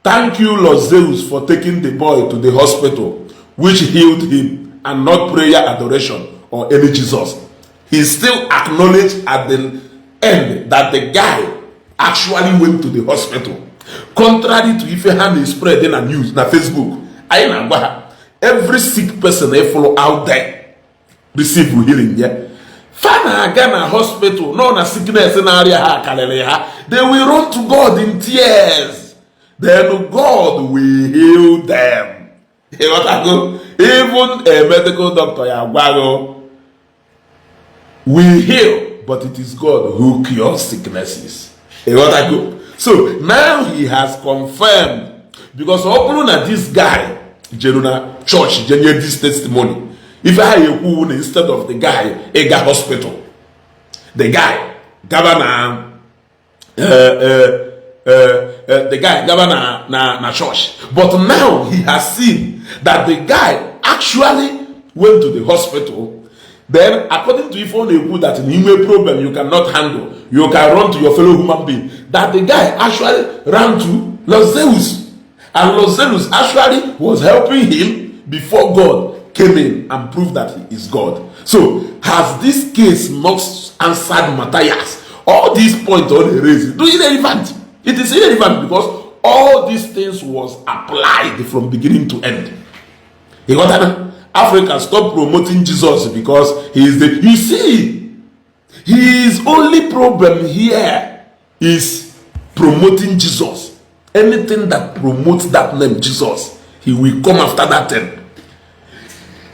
"Thank you, Lord Zeus, for taking the boy to the hospital, which healed him, and not prayer, adoration or any Jesus." He still acknowledged at the end that the guy actually went to the hospital, contrary to ife ha na-spread na news na Facebook. Anyị na-agwa ha, every sick person they follow out there receive healing ya, fa na-aga na hospital nọ na sickness na-arịa ha karịrị ha, they will run to God in tears, then God will heal them. Ịghọtago? Even a medical doctor ya agwago, "We heal, but it is God who cures sicknesses." Ịghọtago? So now he has confirmed, because ọ bụrụ na this guy jeru na church jenye this testimony, ife ha ekwu na instead of the guy ịga hospital, the guy gaba na the guy gaba na church. But now he has seen that the guy actually went to the hospital. Then according to ife ọ na-ekwu that na inwe problem you cannot handle, you can run to your fellow human being, that the guy actually ran to Los Zeus, and Los Zeus actually was helping him before God came in and proved that he is God. So has this case not answered Matthias? All these points ọ na-raise do irrelevant. It is irrelevant because all these things was applied from beginning to end. You got that? Africa, stop promoting Jesus because he is the, you see, his only problem here is promoting Jesus. Anything that promotes that name Jesus, he will come after that thing.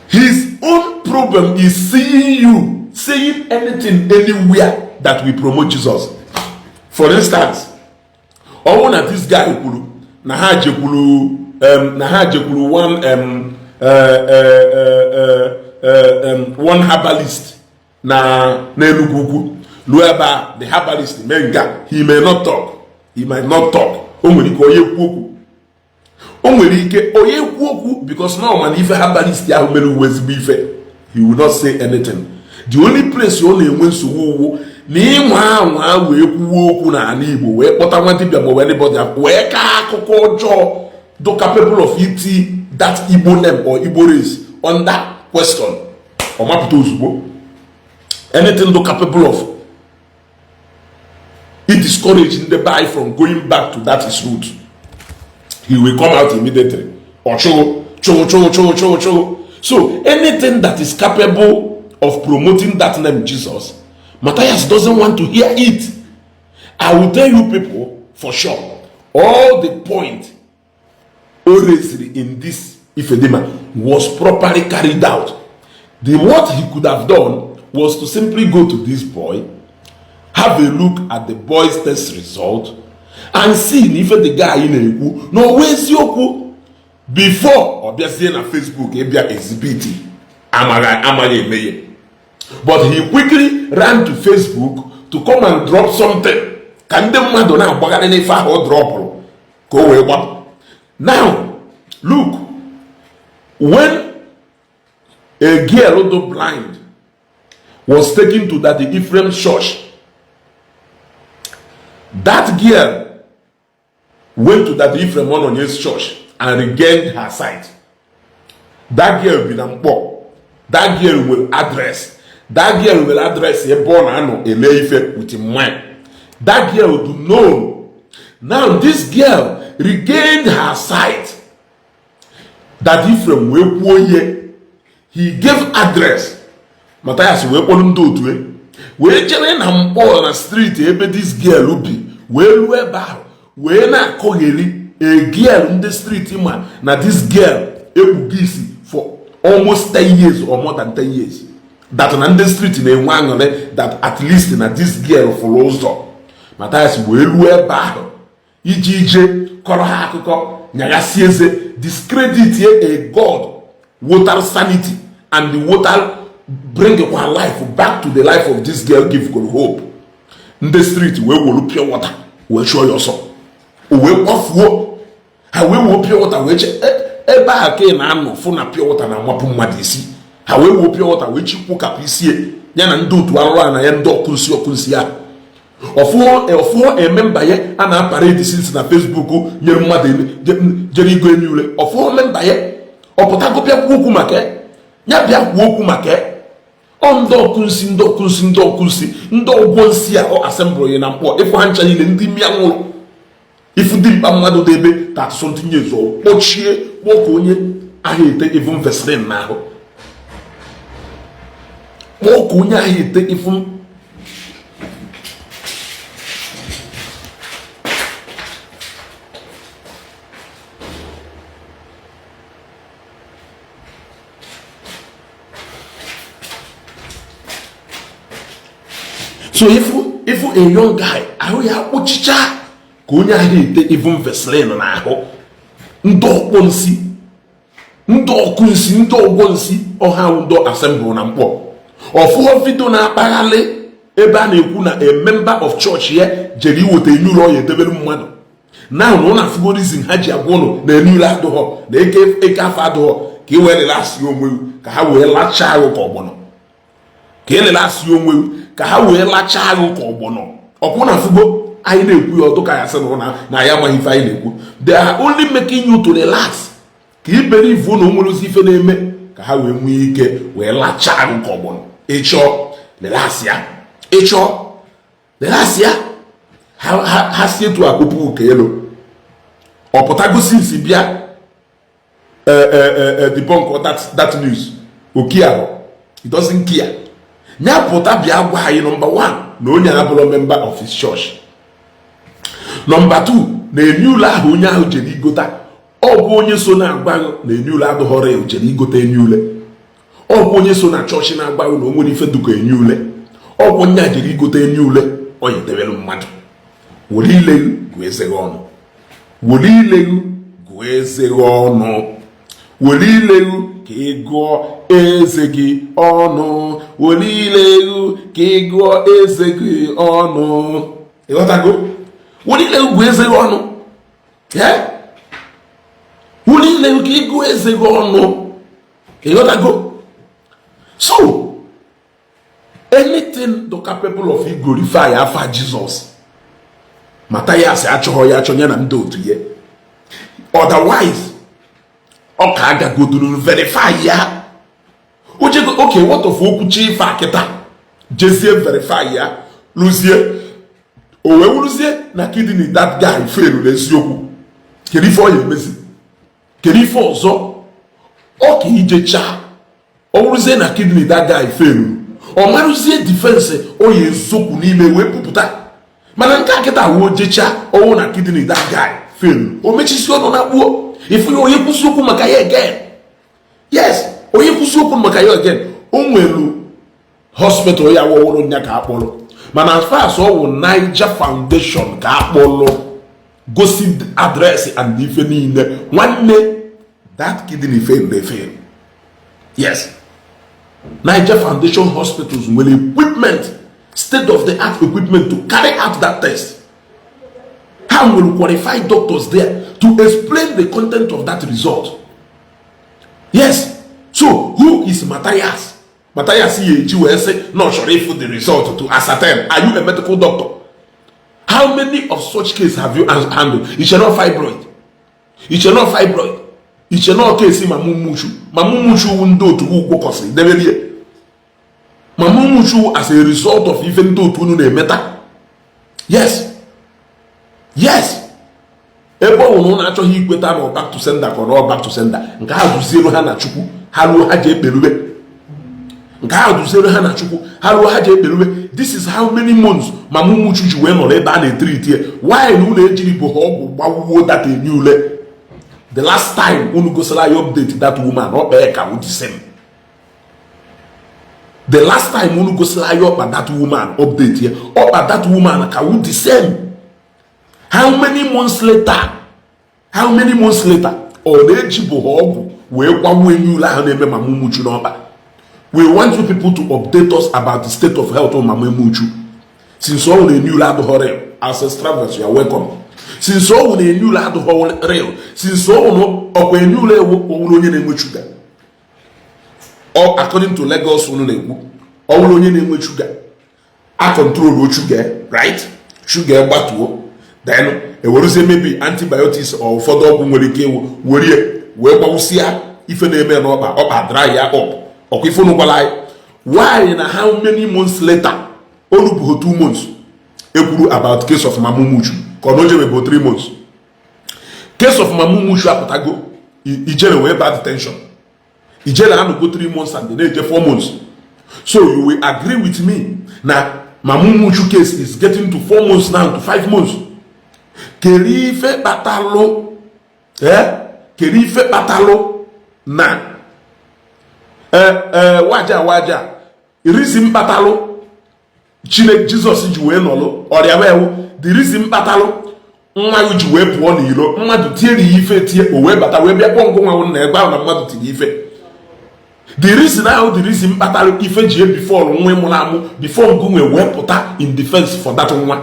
His own problem is seeing you saying anything anywhere that will promote Jesus. For instance, ọ bụrụ na this guy kwuru na ha jekwuru one herbalist na n'Enugwu Ukwu, ruo ebe a, the herbalist mee nga, he may not talk. He might not talk. O nwere ike onye kwu okwu, o nwere ike onye kwu okwu, because na ọ ma na ife herbalist ahụ mere uwe ezigbo ife. He will not say anything. The only place ọ na-enwe nsogbu uwu na ịnwa anwa wee kwuwe okwu n'ala Igbo, wee kpọta nwa dibịa ma anybody, wee kaa akụkọ ọjọọ do capable of iti that Igbo name or Igbo race under question, ọ mapụta ozugbo. Anything do capable of he discourage ndị be from going back to that his root, he will come out immediately. Ọ chụụ chụụ chụụ chụụ chụụ chụụ. So anything that is capable of promoting that name Jesus, Matthias doesn't want to hear it. I will tell you people for sure, all the point o raised in this Ifedima was properly carried out. The what he could have done was to simply go to this boy, have a look at the boy's test result and see na ife the guy na-ekwu na ọwa eziokwu before ọ bịazie na Facebook ịbịa exhibit amaghị amaghị eme ya. But he quickly ran to Facebook to come and drop something ka ndị mmadụ na-agbagharị n'ife ahụ ọ dropụrụ ka o wee gbapụ. Now look, when a girl do blind was taken to that Ephraim church, that girl went to that Ephraim Ononye's church and regained her sight. That girl bi na Mkpọ. That girl nwere address. That girl nwere address ebe ọ na-anọ ele ife with mmanya. That girl do know. Now this girl regained her sight, that Ephraim wee kwuo ihe, he gave address. Matthias wee kpọrọ ndị otu e Wee jere na Mkpọ na street ebe this girl bi, wee ruo ebe ahụ wee na-akọgheri a girl ndị street ma na this girl ekpugo isi for almost 10 years or more than 10 years, that na ndị street na-enwe aṅụrị that at least na this girl fụrụ ụzọ. Mathias wee ruo ebe ahụ iji ije kọrọ ha akụkọ, nyaghasị eze, discredit a God water sanity and the water bring kwa life back to the life of this girl, give God hope. Ndị street wee wolu pure water wee chụọ ya ọsọ, o wee kwafuo. Ha wee wuo pure water wee che ebe ahụ ka ị na-anọ fụ na pure water na-amapụ mmadụ isi. Ha wee wuo pure water wee chikwukapụ isie ya na ndị otu arụrụ a na ya, ndị ọkụ nsị, ọkụ nsị ahụ. Ọfụọ ememba ya a na-aparedi since na Facebook nyere mmadụ jere igo enyi ule. Ọfụọ member ya ọpụtago bịa kwuo okwu maka ya, bịa kwuo okwu maka ọ. Ndị ọkụ nsị, ndị ọkụ nsị, ndị ọkụ nsị, ndị ọgwọ nsị a ọ assemble na Mkpọ. Ịfụ ha ncha niile, ndị mmịa nwụrụ. Ifu dimkpa mmadụ dị ebe 30 something years, ọ kpọchie kpọọ ka onye ahụ ete even Vaseline n'ahụ, kpọọ ka onye ahụ ete even. So ifu a young guy, ahụ ya kpụchicha ka onye ahụ ete even Vaseline n'ahụ. Ndị ọkpọ nsị, ndị ọkụ nsị, ndị ọgwọ nsị ọha, ndị assemble na Mkpọ. Ọfụọ video na-akpaghalị ebe a na-ekwu na a member of church ya jere iweta enye ụlọ ya edebere mmadụ na na ụlọ. Afụgo reason ha ji agwa ụnụ na enu ụlọ adụghọ na eke eke afọ adụghọ, ka ị wee lelasị onwe gị, ka ha wee lachaa ahụ ka ọgbọnọ, ka ị lelasị onwe gị, ka ha wee lachaa ahụ ka ọgbọnọ. Ọkwụ na afụgo anyị na-ekwu ya ọdụ ka ya sị na na ya amaghị ife anyị na-ekwu. They are only making you to relax, ka i believe na o nwere ozi ife na-eme, ka ha wee nwee ike wee lachaa ahụ ka ọgbọnọ. Ịchọọ relax ya, ịchọọ relax ya. Ha si etu akpụpụ ụka elu ọpụtago since bịa debunk that news. Oki ahụ, he doesn't care. Ya pụta bịa gwa anyị, number one, na onye abụrụ member of his church, number two, na enye ụlọ ahụ onye ahụ jere igota. Ọ bụ onye so na-agwa na enye ụlọ adụghọrọ ya jere igote enye ule. Ọ bụ onye so na chọọchị na-agwa na o nwere ife duka enye ule. Ọ bụ onye a jere igote enye ule ọ ya edebere mmadụ. Were ile gụọ eze gị ọnụ, were ile gụọ eze gị ọnụ, were ile ka ị gụọ eze gị ọnụ, were ile ka ị gụọ eze gị ọnụ. Ịghọtago? Were ile gụọ eze gị ọnụ, were ile ka ị gụọ eze gị ọnụ. Ịghọtago? So anything the capable of glorify afa Jesus, Mathias achọghọ ya achọ ya na ndị otu ya. Otherwise ọ ka agagoduru verify ya ojego. Oke, what of okwuchi ife akịta jezie verify ya, lụzie o wee wuruzie na kidney that guy fail n'eziokwu? Kedu ife ọ ya emezi? Kedu ife ọzọ ọ ka ijechaa ọ wụrụzie na kidney that guy fail? Ọ marụzie defense ọ ya ezokwu n'ime wee pụpụta. Mana nke a kịta wuo jechaa ọwụ na kidney that guy fail, o mechisi ọnụ na kpuo ifu ya. Onye kwụsị okwu maka ya again? Yes, onye kwụsị okwu maka ya again? O nwelu hospital ya wọwụrụ nya ka akpọrọ, mana as far as ọ wụ Niger Foundation ka akpọrọ, gosi address and ife niile. Nwanne, that kidney fail dey fail. Yes, Niger Foundation Hospitals nwere equipment, state of the art equipment to carry out that test. Ha nwere qualified doctors there to explain the content of that result. Yes, so who is Matthias? Matthias ya eji wee sị na ọ chọrọ ịfụ the result to ascertain. Are you a medical doctor? How many of such case have you handled? Iche no fibroid, iche no fibroid, iche no case mamumuchu mamumuchu wu ndị otu ugwu kwụsịrị debelie mamumuchu as a result of ife ndị otu unu na-emeta. Yes, ebe ọ bụ na ụnụ achọghị ikweta na back to sender, ka ọ back to sender nke ha duzielu ha na Chukwu ha ruo ha ji ekperube, nke ha duzielu ha na Chukwu ha ruo ha ji ekperube. This is how many months Mama Umuchu ji wee nọrọ ebe a na-etreat ya. Why na unu ejiri bụ ha ọgwụ gbawuo data enye ule? The last time unu gosila ya update that woman, ọkpa ya ka the same. The last time unu gosila ya ọkpa that woman, update ya, ọkpa that woman ka wu the same. How many months later? How many months later? Ọ na-eji bụ ha ọgwụ wee gwagbuo enyi ule ahụ na-eme Mama Umuchu n'ọkpa? We want you people to update us about the state of health of Mama Umuchu. Since ọ na enyi ule adịghị real, ancestral, you are welcome. Since ọ na enyi ule adịghị real, since ọ na ọkwa enyi ule owuru onye na-enwe shuga, ọ according to Lagos unu na-ekwu, ọ bụrụ onye na-enwe shuga, a control shuga, right? Shuga gbatuo, then ewerezie maybe antibiotics or ụfọdụ ọgwụ nwere ike iwu werie wee gbawụsịa ife na-eme n'ọkpa, ọkpa dry ya up. Ọkwa ife unu gwara anyị. Why na how many months later, olubughị 2 months ekwuru about case of Mama Umuchu, ka ọ na ojebe bụ 3 months case of Mama Umuchu apụtago, ijere wee bad detention, ijere anọgo 3 months and na-eje 4 months. So you will agree with me na Mama Umuchu case is getting to 4 months now to 5 months. Kedu ife kpatalụ, eh, kedu ife kpatalụ na ee waja waja reason kpatalụ Chineke Jizọs ji wee nọlụ ọrịa wee the reason kpatalụ nwa ya ji wee pụọ n'iro, mmadụ tiere ya ife tie, o wee bata wee bịa kpọọ ngụ nwa na ebe ahụ na mmadụ tiri ife. The reason ahụ, the reason kpatara ife ji before nwa ịmụrụ amụ, before ngụnwe wee pụta in defense for that nwa.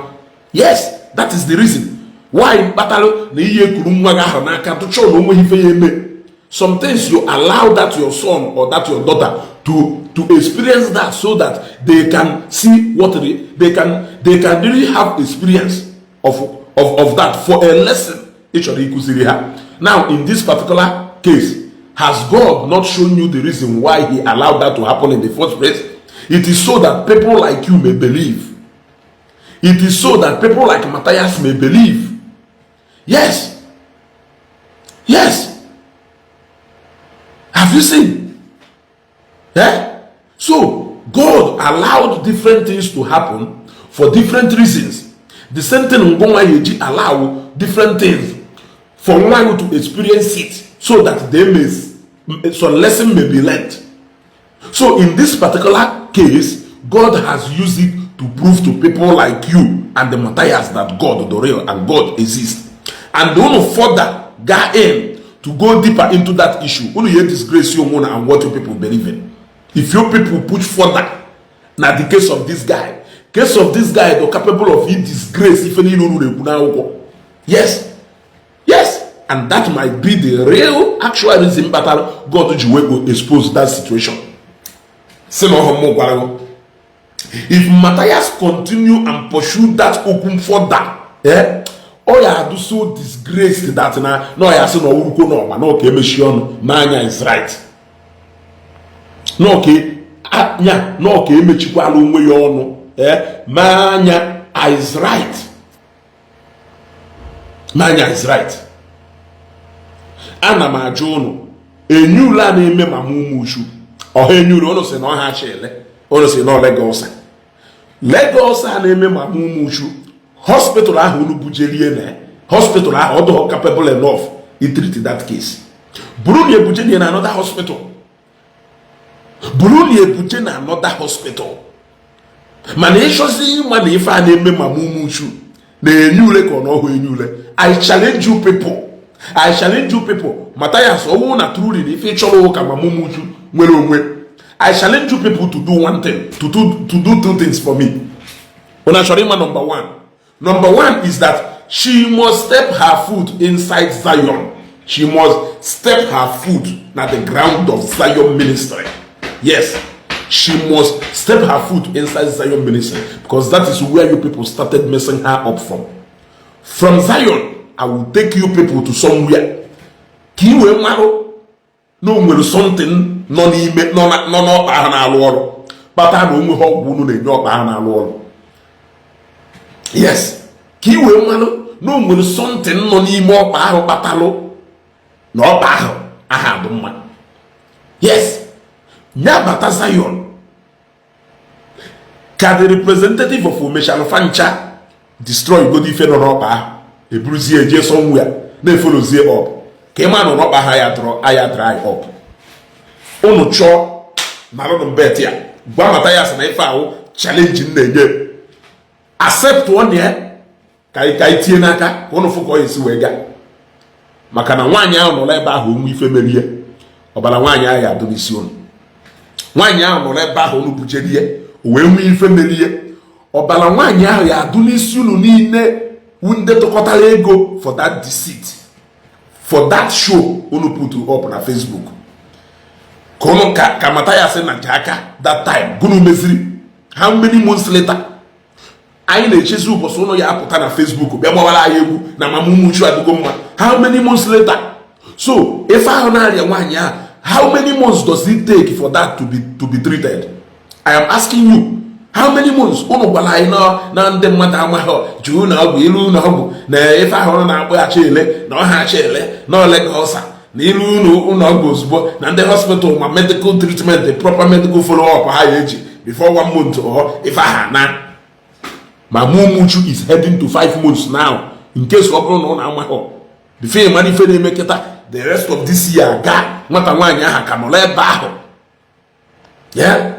Yes, that is the reason why kpatara na ihe ekuru nwa gị ahụ n'aka tụchọọ na onweghị ife ya eme. Sometimes you allow that your son or that your daughter to experience that so that they can see what they can really have experience of that for a lesson ị chọrọ ịkụziri ha. Now, in this particular case, has God not shown you the reason why he allowed that to happen in the first place? It is so that people like you may believe. It is so that people like Matthias may believe. Yes. Have you seen, eh? So God allowed different things to happen for different reasons. The same thing ngwa yeji allow different things for nwa to experience it so that they may some lesson may be learned. So in this particular case, God has used it to prove to people like you and the Matthias that God the real and God exists. And unu further go in to go deeper into that issue, unu ye disgrace your own and what you people believe in. If you people push further na the case of this guy, case of this guy dey capable of it disgrace ife niile unu na-ekwu n'akwụkwọ. Yes, and that might be the real actual reason kpatara God ji wee go expose that situation. Si na ọhụ m gwara gị, if Matthias continue and pursue that okwu further, eh, ọ ya adụ so disgraced that na ọ ya sị na ọwụrụkwo n'ọgba na ọka emechi ọnụ ma anya is right, na ọka anya na ọka emechikwala onwe ya ọnụ, eh, ma anya is right, ma anya is right. Ana m ajụ ụnụ, enyi ule a na-eme Mama Umuchu, ọha enyi ule, ụnụ sị na ọha achịle, ụnụ sị na ọ Lagos, Lagos a na-eme Mama Umuchu, hospital ahụ unu bujerie na hospital ahụ ọ dịghị capable enough i treat that case. Buru na ebuje na another hospital, buru na ebuje na another hospital. Mana ịchọzi ịma na ife a na-eme Mama Umuchu na-enye ule ka ọ na ọhụ enye ule, I challenge you people, I challenge you people. Matthias, ọwụ na truly na ife ịchọrọ ụka Mama Umuchu nwere onwe, I challenge you people to do one thing, to do two things for me. Una chọrọ ịma? Number one, number one is that she must step her foot inside Zion. She must step her foot na the ground of Zion ministry. Yes, she must step her foot inside Zion ministry because that is where you people started messing her up from. From Zion, I will take you people to somewhere ka ị wee marụ na o nwere something nọ n'ime nọ n'ọkpa ahụ na-alụ ọrụ kpata na onwe ha ọgwụ unu na-enye ọkpa ahụ na-alụ ọrụ. Yes, ka ị wee marụ na o nwere something nọ n'ime ọkpa ahụ kpatalụ na ọkpa ahụ aha dị mma. Yes, ya bata Zion. Ka the representative of omechalụfa ncha destroy godo ife nọ n'ọkpa ahụ, eburuzie eje somewhere na-efollowzie up ka ị ma na n'ọkpa ha ya dụrụ aya dry up. Unu chọọ narụnụ bet ya, gwa Mathias na ife ahụ challenge m na-enye, accept one ya ka anyị tinye n'aka ka ụnụ fụ ka ọ esi wee gaa, maka na nwaanyị ahụ nọrọ ebe ahụ onwe ife merie, ọbara nwaanyị ahụ ya adụ n'isi ụnụ. Nwaanyị ahụ nọrọ ebe ahụ ụnụ bujere ihe, o wee nwee ife merie, ọbara nwaanyị ahụ ya adụ n'isi unu niile wu ndị tụkọtara ego for that deceit, for that show unu put up na Facebook ka unu ka Mathias na nje aka that time. Gụnụ meziri? How many months later anyị na-echezi ụbọchị ụnụ ya apụta na Facebook bịa gbawara anyị egwu na mama Umuchu adịgo mma? How many months later? So ife ahụ na-arịa nwaanyị ahụ, how many months does it take for that to be treated? I am asking you, how many months? Ụnụ gwara anyị na ndị mmadụ amaghị juu na ọgwụ ilu na ọgwụ na ife ahụ ụnụ na-akpọghachi ele na ọha acha ele na ole ka ọsa na ilu ụlọ ọgwụ ozugbo na ndị hospital ma medical treatment, the proper medical follow up ha ya eji before one month or ife aha na Mama Umuchu is heading to 5 months now, in case ọ bụrụ na ọ na-amaghị before ị mara ife na-eme kịta. The rest of this year ga nwata nwaanyị ahụ ka nọrọ ebe ahụ. Yeah.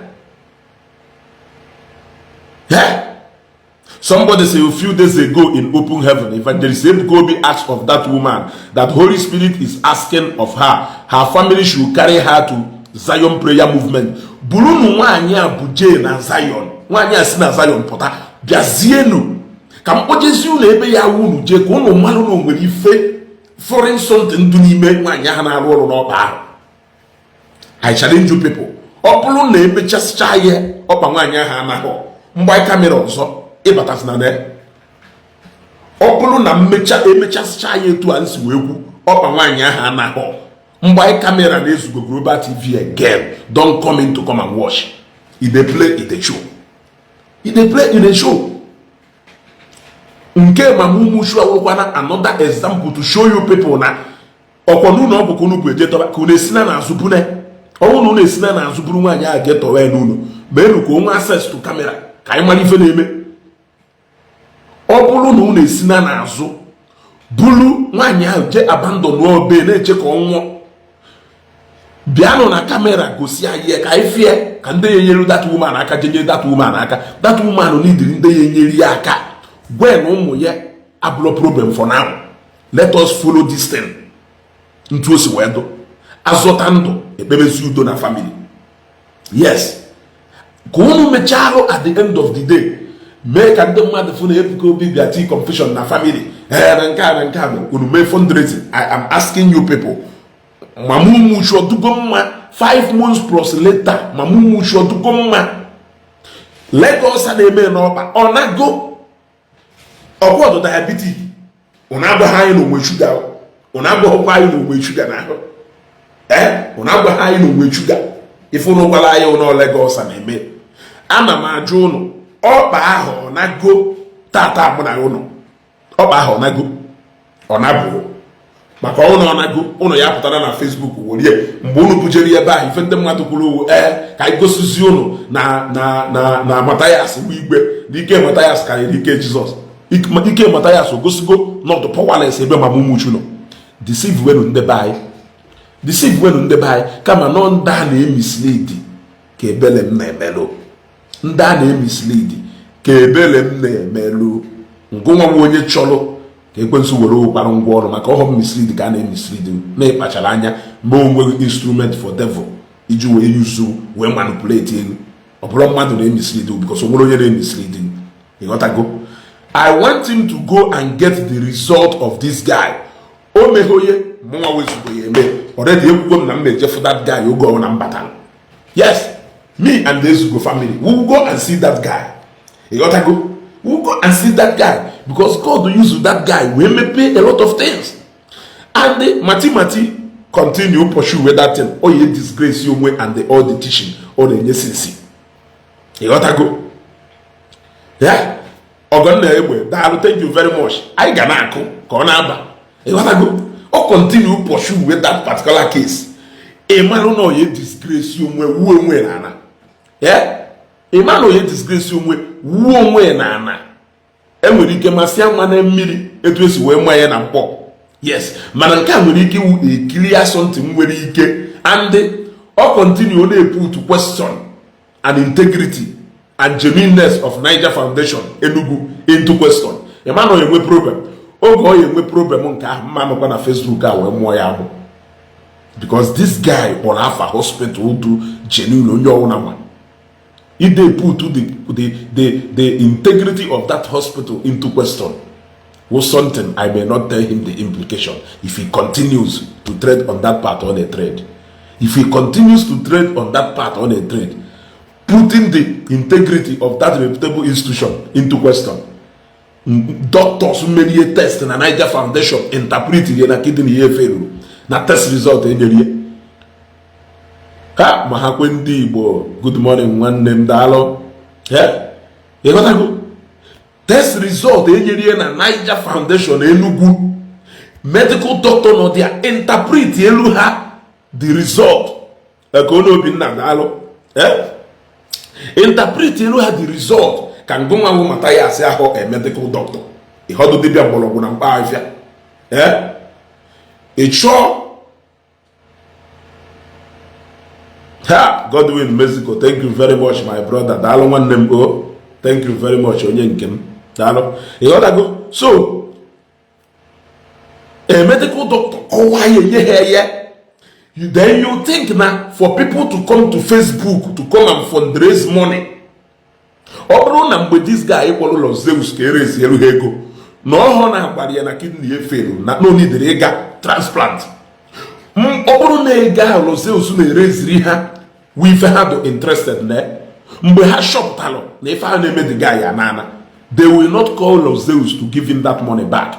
Somebody say a few days ago in Open Heaven, Evangelist Ebuka Obi asked of that woman that Holy Spirit is asking of her. Her family should carry her to Zion Prayer Movement. Burunu nwaanyị a bụ jee na Zion. Nwaanyị a si na Zion pụta, bịazienu ka m kpọjezie unu ebe ya unu jee ka unu malụ na o nwere ife foreign something dị n'ime nwaanyị ahụ na-arụ ọrụ n'ọkpa ahụ. I challenge you people. Ọ bụrụ na emechasịcha ya, ọkpa nwaanyị ahụ anaghị mgbe camera ọzọ ịbatasị na ya. Ọ bụrụ na mmecha emechasịcha ya etu a nsi wee kwu, ọkpa nwaanyị ahụ anaghị mgbe camera na-ezugo Global TV again, don't come in to come and watch. E dey play, e dey show, e dey play, e dey show. Nke Mama Umuchu awụrụkwana another example to show you people na ọkwa n'ụlọ ọgwụ ka unu bụ eje tọba, ka unu esina n'azụ bune ọnwụ na unu esina n'azụ buru nwaanyị ahụ jee tọwa ya n'ụlọ ma elu ka o nwee access to camera ka anyị mara ife na-eme. Ọ bụrụ na unu esina n'azụ bulu nwaanyị ahụ jee abandon obe na-eche ka ọ nwụọ, bịanụ na camera gosi anyị ya ka anyị fie ka ndị ya enyere that woman aka je nyere that woman aka. That woman nidiri ndị ya enyere ya aka. Gwen ụmụ ya abụrụ problem for now. Let us follow this thing ntu o si wee dụ azọta ndụ, ekpebezi udo na family. Yes, ka unu mechaa arụ, at the end of the day mee ka ndị mmadụ fụ na Ebuka Obi bịa tii confusion na family. Ee, na nke a na nke a mere unu mee fundraising. I am asking you people, Mama Umuchu ọdụgo mma 5 months plus later? Mama Umuchu ọdụgo mma? Lagos a na-eme n'ọkpa, ọ nago ọkwọdụ diabetic? Unu agwaghị anyị na onwe shuga, unu agwaghịkwa anyị na onwe shuga n'ahụ. Ee, unu agwaghị anyị na onwe shuga. Ife unu gwara anyị ụnọ Lagos a na-eme, ana m ajụ ụnụ, ọkpa ahụ ọ nago tata? Mụ na ụnụ, ọkpa ahụ ọ nago? Ọ nabụ maka ọnwụ na ọ nago, ụnụ ya pụtara na Facebook werie mgbe unu bujere ebe ahụ ife ndị mmadụ kwuru owu. Ee, ka anyị gosizi ụnụ na Mathias bụ igwe na ike Mathias karịrị ike Jizọs. Ike Mathias ogosigo nọdụ powerless ebe Mama Umuchu nọ. Deceive wenu ndị be anyị, deceive wenu ndị be anyị, kama nọ ndị a na-emislead ka ebele m na-emelụ, ndị a na-emislead ka ebele m na-emelụ. Ngụnwa nwa onye chọrọ ka ekwensu were ụkpara ngwa ọrụ maka ọghọm mislead ka a na-emislead na ịkpachara anya ma o nweghị instrument for devil iji wee yuzu wee manipulate ego. Ọ bụrụ mmadụ na-emislead because o nwere onye na-emislead, ịghọtago? I want him to go and get the result of this guy. O meghe onye mụnwa wezugo ya eme already. Ekwugo m na m na-ejefu that guy oge ọ na m batara. Yes, me and the Ezugo family, we will go and see that guy, ịghọtago? We will go and see that guy because God will use that guy wee mepee a lot of things. And the mati mati continue pursue with that thing, o ye disgrace onwe and all the teaching ọ na-enye sinsi, ịghọtago? Ya ọgọnna egbe, daalụ, thank you very much. Anyị ga na-akụ ka ọ na-aba, ịghọtago? Ọ continue pursue with that particular case, ị marụ na ọ ye disgrace onwe wuo onwe na ana ya. Ịma na onye disgrace onwe wuo onwe na ana enwere ike masị ama na mmiri etu esi wee maa ya na mkpọ. Yes, mana nke a nwere ike iwu ekiri asọmpi nwere ike and ọ continue na-put question and integrity and genuineness of Niger Foundation Enugu into question. Ịma na ọ enwe problem oge ọ ya enwe problem nke ahụ mma nọkwa na Facebook a wee mụọ ya amụ, because this guy kpọrọ afa hospital du genuine onye ọwụna ma ide put the integrity of that hospital into question was something I may not tell him the implication if he continues to trade on that part on a trade. If he continues to trade on that part on a trade, putting the integrity of that reputable institution into question. Doctors merie test na Niger Foundation interpret ihe na kidney ya failuru na test result enyerie ha ma ha kwe. Ndị Igbo, good morning, nwanne m, daalụ. Ịghọtago? Test result enyerie na Niger Foundation Enugu, medical doctor nọ there interpret elu ha the result ka onye Obinna, daalụ, interpret elu ha the result ka ngụnwa nwụ mata ya asị ahụ a medical doctor ịhọdụ dibịa mgbọrọgwụ na mkpa ahịfịa. Ị chọọ ha. Godwin Mexico, thank you very much, my brother. Daalụ, nwanne m o. Thank you very much, onye nke m, daalụ. Ịghọtago? So a medical doctor kọwaa ya enye ha ya, then you think na for people to come to Facebook to come and fundraise money, ọ bụrụ na mgbe this guy kpọrọ ụlọ Zeus ka erezi elu ha ego na ọhụrụ na-agbara ya na kidney efelu na no need ịga transplant, ọ bụrụ na ego ahụ ụlọ Zeus na-ereziri ha wụ ife ha dị interested na mgbe ha chọpụtalụ na ife ha na-eme the guy ya nana, they will not call ụlọ Zeus to give him that money back.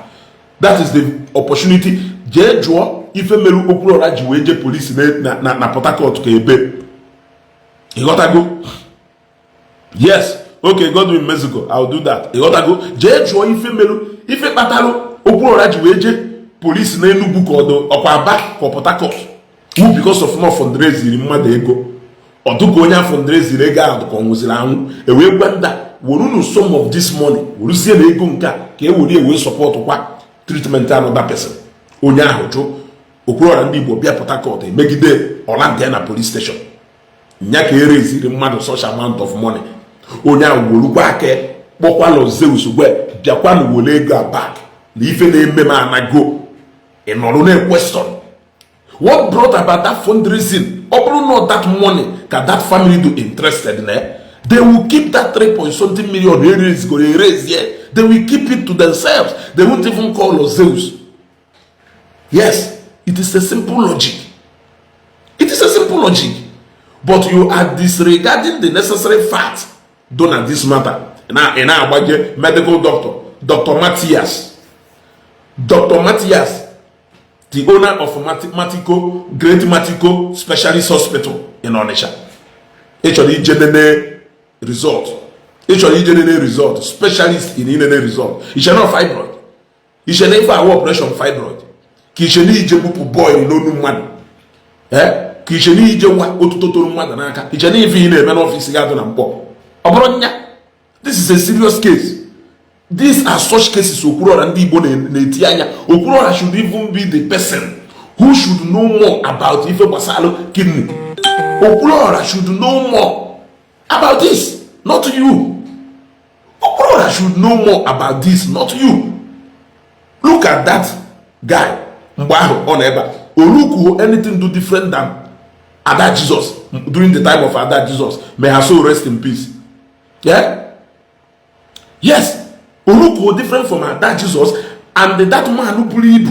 That is the opportunity. Jee jụọ ife mere Okwuluọra ji wee jee polisi na Port Harcourt ka ebe. Ịghọtago? Yes, okay, Godwin Mexico, I'll do that. Ịghọtago? Jee jụọ ife mere, ife kpatalụ Okwuluọra ji wee jee polisi na Enugu ka ọdụ ọkwa Aba ka Port Harcourt wu because of no fundraising mmadụ ego ọdụka onye fundraising ego ahụ ka ọ nwụziri anwụ ewee gwa nda werunu some of this money weruzie na ego nke a ka e were ewee support kwa treatment another person. Onye ahụ jụ. Okwuluọra ndị Igbo bịa Port Harcourt emegide ọlanda ya na police station nya ka ereziri mmadụ such amount of money. Onye ahụ werukwa aka kpọkwalụ Zeus gwe bịakwanụ were ego a back na ife na-eme m anago. Ị nọrọ na question what brought about that fundraising. Ọ bụrụ not that money ka that family do interested na, they will keep that 3 point something million erase go erase here. They will keep it to themselves. They won't even call Zeus. Yes, it is a simple logic. It is a simple logic, but you are disregarding the necessary facts done on this matter. Na ị na-agbaje medical doctor, Dr. Matthias, Dr. Matthias, the owner of Matico Great Matico Specialist Hospital in Onitsha. Ị chọrọ ije nene result, ị chọrọ ije nene result, specialist in inene result. Iche na fibroid, iche na ife awa operation fibroid ka iche na ije gbupụ boil n'onu mmadụ, ka iche na ije nwa otuto toro mmadụ n'aka, iche na ife ị na-eme n'ọfịs gị adụ na mkpọ ọ bụrụ nya. This is a serious case. These are such cases Okwuluọra ndị Igbo na-eti anya. Okwuluọra should even be the person who should know more about ife gbasara kidney. Okwuluọra should know more about this, not you. Okwuluọra should know more about this, not you. Look at that guy mgbe ahụ ọ nọ ebe a olukwuo anything do different than Ada Jesus during the time of Ada Jesus. May her soul rest in peace. Yeah, yes, olukwuo different from Ada Jesus and that man buru ibu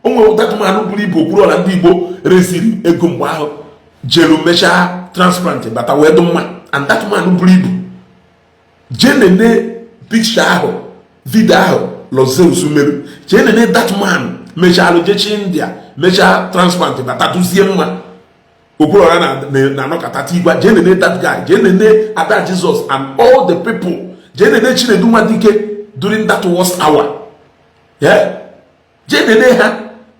o nwere that man buru ibu. Okwuluọra ndị Igbo reziri ego mgbe ahụ jelu mechaa transplant bata wee dị mma. And that man buru ibu, jee nene picture ahụ, video ahụ Lozeus meru, jee nene that man mechalụ jechi India mechaa transplant bata duzie mma. Okwuluọra na-anọkọta tigwa. Jee nene that guy, jee nene Ada Jesus and all the people, jee nene Chinedu Nwadike during that worst hour. Yeah? Jee nene ha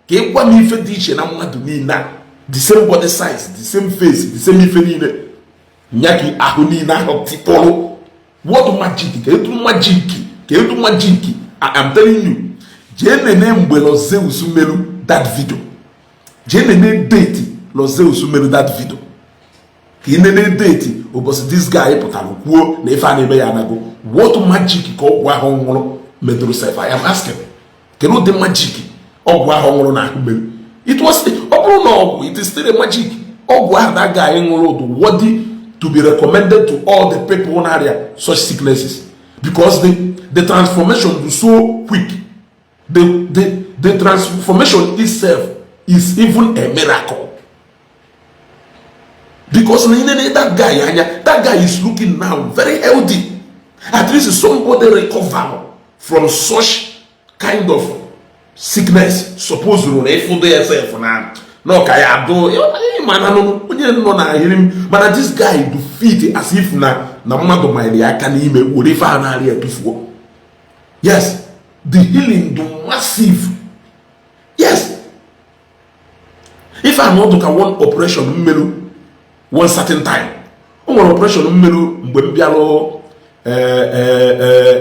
ka ị gwa m ife dị iche na mmadụ niile a, the same body size, the same face, the same ife niile. Nya ka ahụ niile ahụ tikpọrọ. What magic? Ka etu magic, ka etu magic. I am telling you, jee nene mgbe Lozeus melu that video, jee nene date Lozeus melu that video, ka ị nene date ụbọchị this guy pụtara kwuo na ife a na-eme ya anago. What magic ka ọgwụ ahụ nwụrụ medụrụ sef? I am asking, kedu ụdị magic ọgwụ ahụ nwụrụ na ahụ mere? It was, ọ bụrụ na ọgwụ, it is still a magic. Ọgwụ ahụ that guy ṅụrụ dị worthy to be recommended to all the people na-arịa such sicknesses, because the transformation is so quick. The transformation itself is even a miracle, because na ine that guy anya, that guy is looking now very healthy. At least somebody recover from such kind of sickness, suppose na ịfụdo ya sef na ọka ya adụ mana onye nọ na ahịrị m. Mana this guy do fit as if na mmadụ manyere ya aka n'ime were ife a na-arịa etufuo. Yes, the healing do massive. Yes, ife a na ọdụ ka one operation mmelu one certain time. O nwere operation mmelu mgbe m bịalụ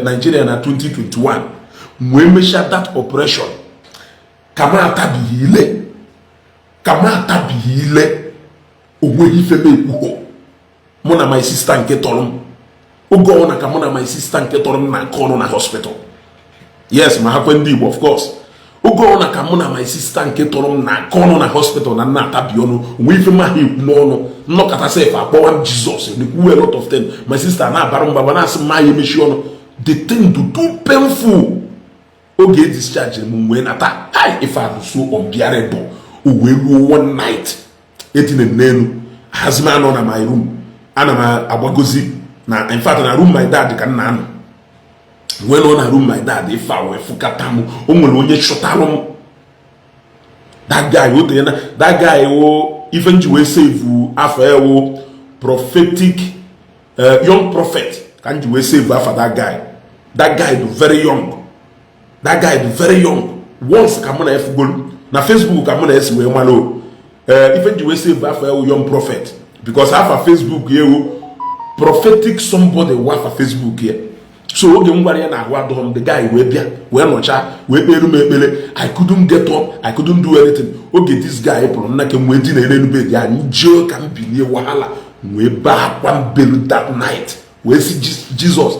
Nigeria na 2021, wee mechaa that operation, ka m atabighị ile, ka m atabighị ile, onweghị ife m ekwuho. Mụ na my sister nke tọrọ m, oge ọna ka mụ na my sister nke tọrọ m na-akọ ọnụ na hospital. Yes, ma ha kwe ndị Igbo, of course. Oge ọna ka mụ na my sister nke tọrọ m na-akọ ọnụ na hospital na nna atabi ọnụ, onwe ife m ahụ ekwu n'ọnụ. Nnọkọta sef, akpọwa m Jizọs, na-ekwu a lot of things. My sister na-abara mgbaba, na-asị m ya emechi ọnụ. The thing do too painful. Oge e discharge m wee nata, hi, ife a dị so unbearable. O wee ruo one night, etinye m n'elu hazi m anọ na my room, ana m agbagozi na, in fact, na room my dad ka m na-anọ, wee nọ na room my dad. Ife a wee fụkata m. O nwere onye chọtalụ m that guy. O tenye na that guy wo ife nji wee save afọ ewu prophetic, young prophet ka m ji wee save afa that guy. That guy do very young, that guy do very young. Once ka mụ na efugolu na Facebook ka mụ na esi wee mara o. Ife nji wee save afa ewu young prophet, because afa Facebook ya ewu prophetic somebody wụ afa Facebook ya. So oge m gwara ya na ahụ adọghọ m, the guy wee bịa, wee nọcha, wee kpere m ekpere. I couldn't get up, I couldn't do anything. Oge this guy pụrụ, nna ke m wee dina n'elu bed ya, njee ka m bilie, wahala. Wee bee akwa mbelu that night, wee sị Jesus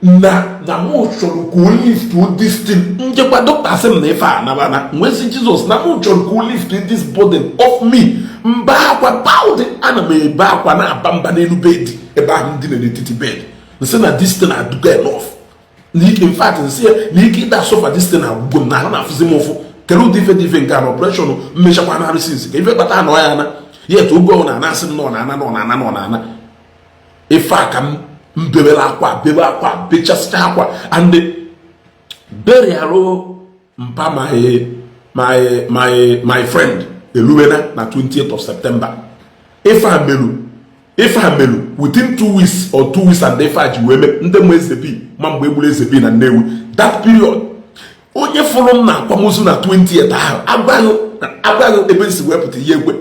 na mụ chọrọ ka o lift this thing. Njekwa dọkịta sị m na ife a nabana. Wee sị Jesus na mụ chọrọ ka o lift this burden off me. Mba akwa baụdị, ana m ebe akwa na-aba mba n'elu bed ebe ahụ m dina n'etiti bed, nsị na this thing adugo enough, na ike, in fact, nsị ya na ike ịda suffer this thing agwụgo m, na ahụ na-afụzi m ụfụ. Kedu ụdị ife dị ife nke a na operation mmechakwa na arụsị ka ife kpata na ọ ya na yet oge ọ na-anasị m na ọ na-ana, na ọ na-ana, na ọ na-ana. Ife a ka m mbebere akwa, bebe akwa, bechasịcha akwa. And burial mpa my friend eluwena na 20th of September. Ife a melu, ife a melu within 2 weeks or 2 weeks and ife a ji wee mee ndị mụ eze bi ma mgbe egburu eze bi na Nnewi that period. Onye fụrụ m na akwamozu na 20th ahụ, agwaghị ebe m si wepụta ihe ekwe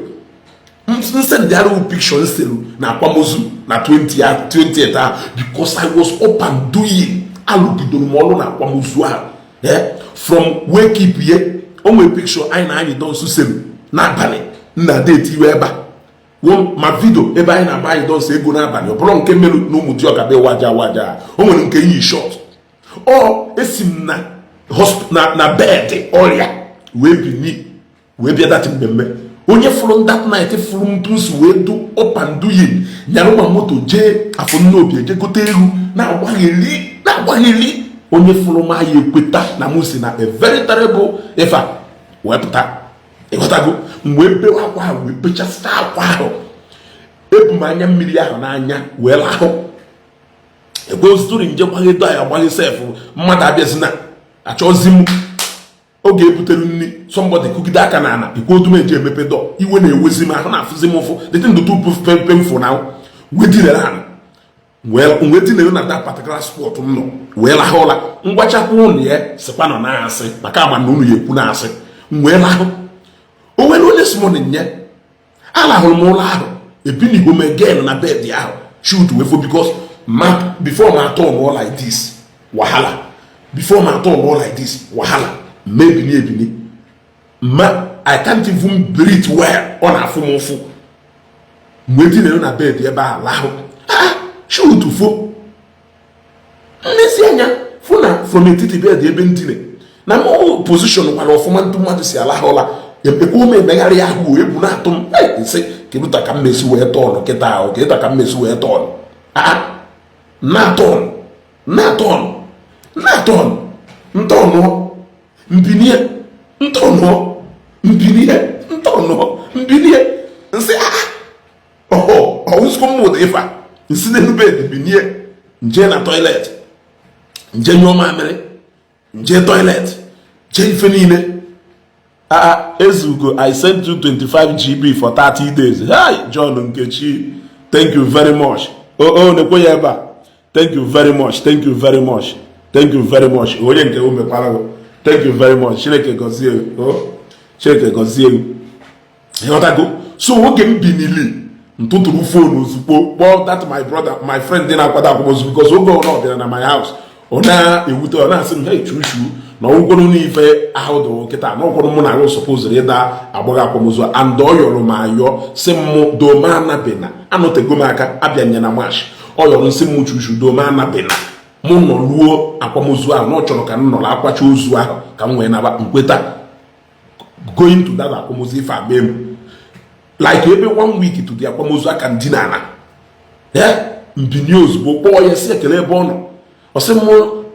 nsendịara picture nselu na akwamozu na 20th ahụ, because I was up and doing. Alụgidoro m ọrụ na akwamozu ahụ from wake up ye. O nwere picture anyị na anyị dọnsu selu n'abalị nna date iwe ebe a, ma video ebe anyị na-agba anyị dọnsu ego n'abalị. Ọ bụrụ nke melu na ụmụ dioka be waja waja, o nwere nke yi short. Ọ esi m na bed ọrịa wee bini wee bịa that mmemme. Onye fụrụ that night fụrụ m nsi wee du up and doing, nyara ma moto jee afọ nnobi, eje gote egwu, na-agbagheli, na-agbagheli. Onye fụrụ m anya ekweta na mụ si na a very terrible ife a wee pụta. Ịghọtago? Mgbe bewe akwa ahụ, wee bechasịta akwa ahụ, ebu m anya mmiri ahụ n'anya wee lahụ. Ekwe story nje gbaghedo anyị agbaghe sef. Mmadụ abịazina achọzi m oge ebutere nri, somebody kụgide aka na ana ikwu otu m eji emepe dọ. Iwe na-ewezi m, ahụ na-afụzi m ụfụ. The thing do too painful now. Wee dinere ana, wee dinere na that particular spot m nọ, wee lahụ ụla. Ngwachakwa ụnụ ya sịkwa nọ na-asị maka ama na unu ya ekwu na-asị. M wee lahụ. O nwere onye morning nye alahụrụ m ụlọ ahụ. Ebinigo m again na bed ahụ, shoot wee fo, because ma before ma turn all like this, wahala. Before ma turn all like this, wahala. Ma ebini ebini ma, I can't even breathe well. Ọ na-afụ m ụfụ. Mgbe dinere na bed ebe a lahụ, ah, shoot fo. Nlezi anya fụ na from etiti bed ebe ndine na mụ position kwara ọfụma, ndị mmadụ si alahụ ụla ekwe m emegharị ahụ, egwu na-atụ m. Nsị, kedu ka m mesi wee tọọnụ kịta ahụ? Kedu ka m mesi wee tọọnụ? Ah, na tọọnụ, na tọọnụ, na tọọnụ, ntọọnụ, mbinie, ntọọnụ, mbinie, ntọọnụ, mbinie. Nsị, ah, ọhọ, ọwụzikọ m ụdị ife a. Nsị n'elu bed binie, nje na toilet, nje nyụọ mamịrị, nje toilet, jee ife niile. Ah, ezugo, I sent you 25 GB for 30 days. Hi John Nkechi, thank you very much. Oh, nekwe ya ebe a. Thank you very much, thank you very much, thank you very much. Onye nke o mekwara, thank you very much. Chineke gọzie. Oh, Chineke gọzie. Ịghọtago? So oge m binili, ntụtụrụ phone ozugbo, kpọọ that my brother, my friend dị na-akwado akwamozu, because oge ọ bịara na my house, ọ na-ewute, ọ na-asị m, "Hey, chushu na ọgwụgwọrọ n'ife ahụ dị kịta na ọkwụrụ mụ na ahụ supposed ịda agbagha akwamozu." And ọ yọrọ m ayọ, si m dome anabena, anọtego m aka abịanye na March. Ọ yọrọ nsị m, "Chushu, dome anabena, mụ nọ luo akwamozu ahụ," na ọ chọrọ ka m nọrọ akwacha ozu ahụ ka m wee naba. Nkweta going to that akwamozu. Ife agba m like ebe one week to the akwamozu aka ndina ana mbini ozugbo, kpọọ ya, si ekele ebe ọ nọ. Ọ sị m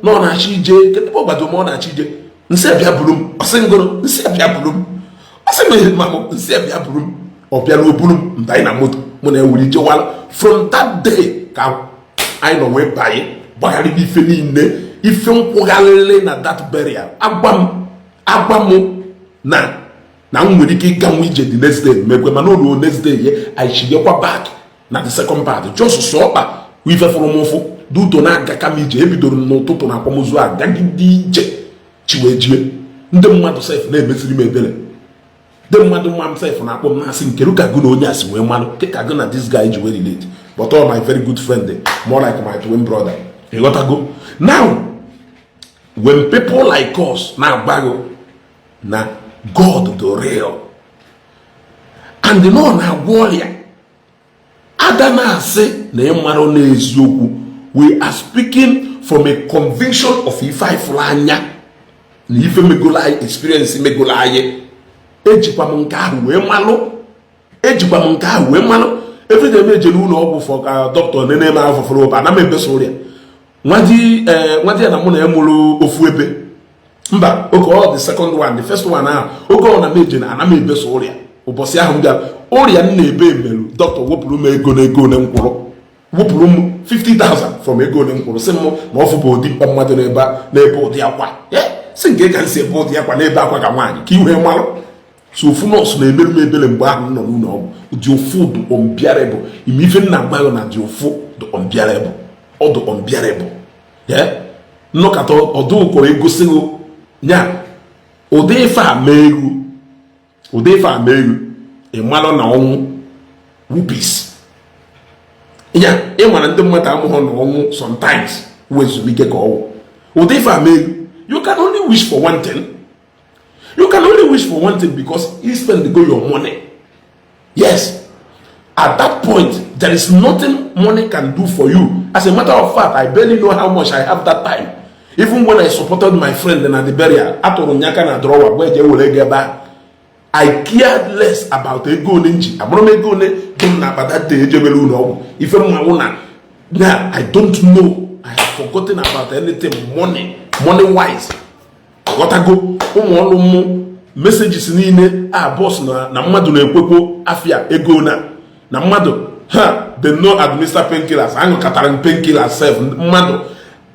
na ọ na-achọ ije. Kedu ebe ọ gbado m? Ọ na-achọ ije. Nsị bịa buru m. Ọ sị ngụrụ, nsị bịa buru m. Ọ sị m ma m nsị bịa buru m. Ọ bịara, o buru m, mbanye na moto, mụ na ewuri jewala. From that day ka anyị nọ wee banye gbagharịba ife niile, ife nkwụgharịrị na that burial. Agwa m, agwa m na m nwere ike ịganwu ije the next day mekwe, mana olu next day ye anyị chinyekwa back na the second part, just sọ ọkpa ife fụrụ m ụfụ duto na-aga kama ije. Ebidoro m n'ụtụtụ na akwamozu a, gagide ije chiwee jie. Ndị mmadụ sef na-emesiri m ebere. Ndị mmadụ nwa m sef na-akpọ m, na-asị, "Nkeru ka gụ na onye a si wee malụ ke ka gụ na this guy ji wee relate?" But all my very good friend, more like my twin brother. Ịghọtago? Now, when people like us na-agbago na God the real and nọ na-agwọ ọrịa, ada na-asị na ịmarụ n'eziokwu, we are speaking from a conviction of ife anyị fụrụ anya na ife megolo anyị, experience megolo anyị. Ejikwa m nke ahụ wee malụ, ejikwa m nke ahụ wee malụ. Everyday m ejere ụlọ ọgwụ fọ ka dọkịta nene m ahụ fọfọrọ ụba, ana m ebesa ọrịa. Nwa di ya na mụ na ya mụrụ ofu ebe. Mba, oge ọ the second one, the first one ahụ, oge ọ na m eje na ana m ebesa ọrịa. Ụbọchị ahụ m bịara, ọrịa m na-ebe emerụ, dọkịta wepụrụ m ego na ego one m kwụrụ, wepụrụ m 50,000 from ego one m kwụrụ, sị m na ọ fụbụ ụdị mkpa mmadụ n'ebe n'ebe ụdị akwa, si nke ka m si ebe ụdị akwa n'ebe akwa ka nwaanyị ka iwee marụ. So ofu nọọsụ na-emerụ m ebere mgbe ahụ m nọ n'ụlọ ọgwụ. Dị ụfụ, dị unbearable. Ime ife m na-agba ya na dị ụfụ, dị unbearable, ọ dị unbearable. Nnọkọta ọdụ ụkọrọ egosighị nya ụdị ife a mee egwu, ụdị ife a mee egwu, ị malụ na ọnwụ wupis ya. Ị mara ndị mmadụ amụghọ na ọnwụ sometimes wụ ezumike ka ọnwụ. Ụdị ife a mee egwu, you can only wish for one thing. You can only wish for one thing, because you spend go your money. Yes, at that point there is nothing money can do for you. As a matter of fact, I barely know how much I have that time. Even when I supported my friend na the burial, atụrụ m ya aka na drawer gwa eje were ego ebe a. I cared less about ego ole nji abụrụ m, ego ole dị m na akpa that day ejebere ụlọ ọgwụ. Ife mmanwụ na I don't know, I have forgotten about anything money, money wise. Ghọtago? Ụmụ ọrụ mụ, messages niile a, boss na mmadụ na-ekwekwo afịa ego na mmadụ ha, they no administer painkillers. Aṅụkọtara m painkillers sef mmadụ.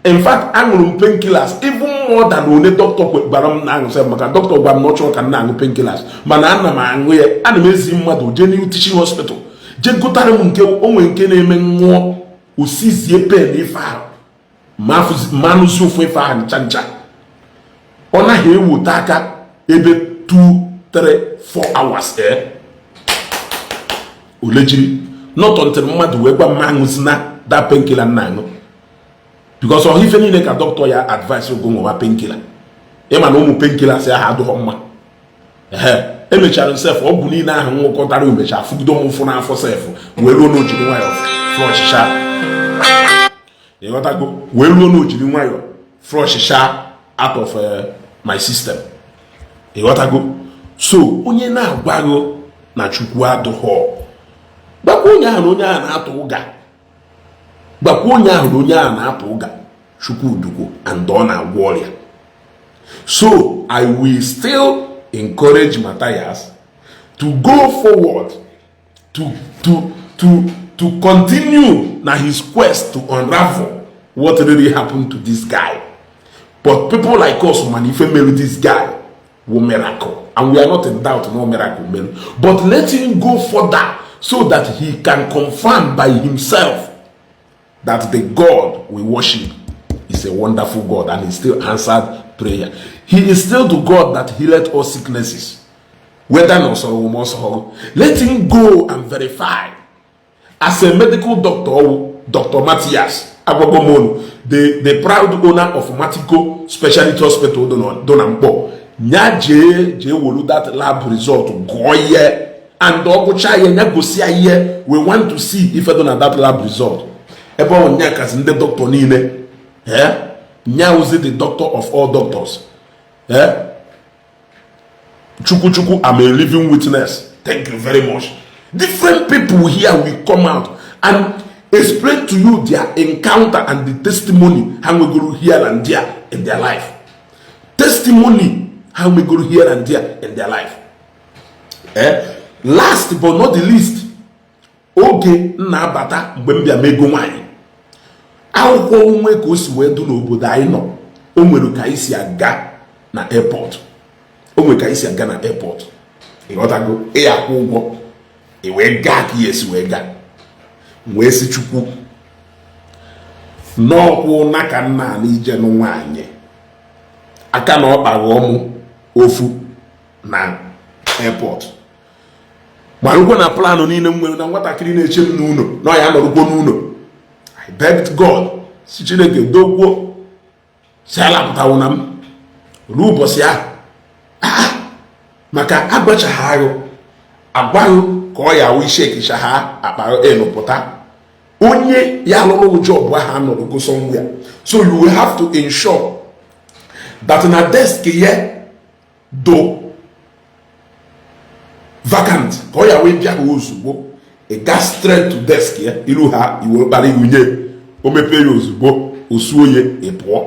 In fact, aṅụrụ m painkillers even more than one dọkịta gwara m na-aṅụ sef, maka dọkịta gwara m na ọ chọrọ ka m na-aṅụ painkillers, mana ana m aṅụ ya. Ana m ezi mmadụ jee n'ihu teaching hospital, jee gotara m nke onwe nke na-eme nwụọ osizie pen ife ahụ, ma anụzi ụfụ ife ahụ ncha ncha. Ọ naghị ewute aka ebe 2 3 4 hours, ee, ole jiri. Not until mmadụ wee gwa m aṅụzina that painkiller m na-aṅụ, because ọha ife niile ka dọkịta ya advice ogo ṅụwa painkiller. Ịma na ụmụ painkiller si aha adụghọ mma. Ehe, emechara sef, ọgwụ niile ahụ nwụkọtara umecha fụgido m ụfụ n'afọ sef, wee ruo na ojiri nwayọ flushicha, ịghọtago, wee ruo na ojiri nwayọ flushicha out of my system, ịghọtago. So onye na-agwaghị na Chukwu adụghọ, gbakwa onye ahụ na onye ahụ na-atụ ụga. Gbakwa onye ahụ na onye ahụ na-atụ ụga. Chukwu dukwu and ọ na-agwọ ọrịa. So I will still encourage Matthias to go forward, to continue na his quest to unravel what really happened to this guy. But people like us, man, ife mere this guy wụ miracle, and we are not in doubt no miracle mere. But let him go further so that he can confirm by himself that the God we worship is a wonderful God and he still answered prayer. He is still the God that healed all sicknesses. Whether no sorrow or sorrow, let him go and verify. As a medical doctor, Dr. Matthias Agwagomonu, the proud owner of Matico Specialty Hospital Donampo, nya jee jee wolu that lab result gụọ ihe and ọ gụcha ya, nya gosi ya ihe. We want to see ife dị na that lab result. Ebe ọ nya kasị ndị dọkịta niile, eh, nya wụzi the doctor of all doctors, eh. Chukwu, Chukwu, I'm a living witness. Thank you very much. Different people here will come out and explain to you their encounter and the testimony ha nwegoro here and there in their life, testimony ha nwegoro here and there in their life, eh. Last but not the least, oge m na-abata mgbe m bịa mego nwaanyị akwụkwọ onwe ka o si wee du n'obodo anyị nọ, o nwere ka anyị si aga na airport, o nwere ka anyị si aga na airport, ịghọtago. Ị akwụ ụgwọ, ị wee gaa ka ihe esi wee gaa. Wee sị Chukwu n'ọkwụ na ka nna ala ije nụ nwaanyị aka na ọ kpara ọmụ ofu na airport, marụkwa na plan niile m nwere na nwatakịrị na-eche m n'ụlọ na ọ ya nọrụkwo n'ụlọ. I begged God, si Chineke dokwuo, si alapụtawo na m ruo ụbọchị ahụ. Ah, maka agbachaghị aghụ agwaghị ka ọ ya awụ isi ekicha ha akpa ịnụpụta onye ya lụrụ job ahụ anọrọgo somewhere. So you will have to ensure that na desk ye do vacant ka ọ ya wee bịa ha ozugbo. Ị ga straight to desk ya, iru ha iwe kpara iwunye o, mepee ya ozugbo, osuo ya, ị pụọ.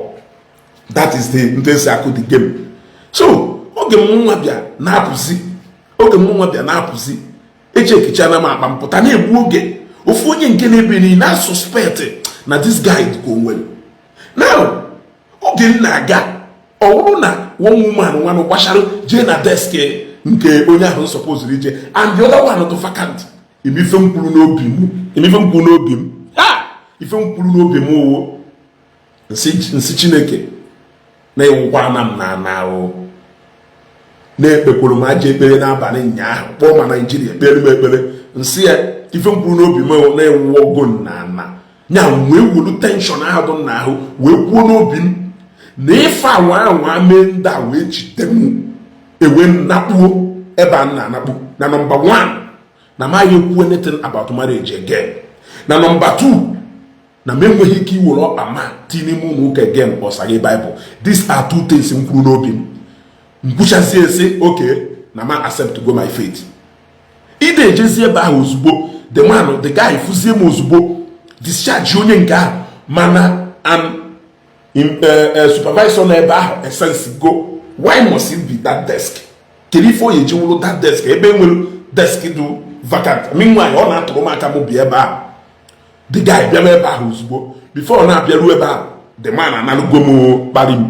That is the ndị esi akụ the game. So oge m nwa bịa na-apụzi, oge m nwa bịa na-apụzi, echekichana m akpa m pụta na-egbu oge. Ofu onye nke na-ebe niile na suspect na this guy ka o nwere. Now oge m na-aga, ọ bụrụ na one woman nwanụ gbachara jee na desk nke onye ahụ supposed ije and the other one to vacant. Emife m kwuru n'obi m, emife m kwuru n'obi m, ha ife m kwuru n'obi m owo nsi Chineke na-ewukwa na m na ana ahụ na-ekpekwuru m ajọ ekpere n'abalị ụnyaahụ, kpọọ ma Naijiria ekpere m ekpere, nsị ya ife m kwuru n'obi m na-ewuogo na ana nya wee wuru tension ahụ dị n'ahụ, wee kwuo n'obi m na ife anwa anwa mee ndị a wee jide m ewe nakpuo ebe a na-anakpu. Na number 1, na maghị ekwu anything about marriage again. Na number 2, na m enweghị ike iwere ọkpa ma tinye n'ime ụlọ ụka again ọsaghe Bible. These are two things m kwuru n'obi m. Nkwuchazie esi oke na ma accept go my fate. Ide ejezi ebe ahụ ozugbo, the man, the guy fụzie m ozugbo, discharge onye nke ahụ, mana an supervisor nọ ebe ahụ essence go, why must it be that desk? Kedu ife o eji wụrụ that desk ebe e nwere desk dị vacant? Meanwhile ọ na-atụrụ m aka m bi ebe ahụ. The guy bịa ebe ahụ ozugbo. Before ọ na-abịaru ebe ahụ, the man analụgo m kparị m.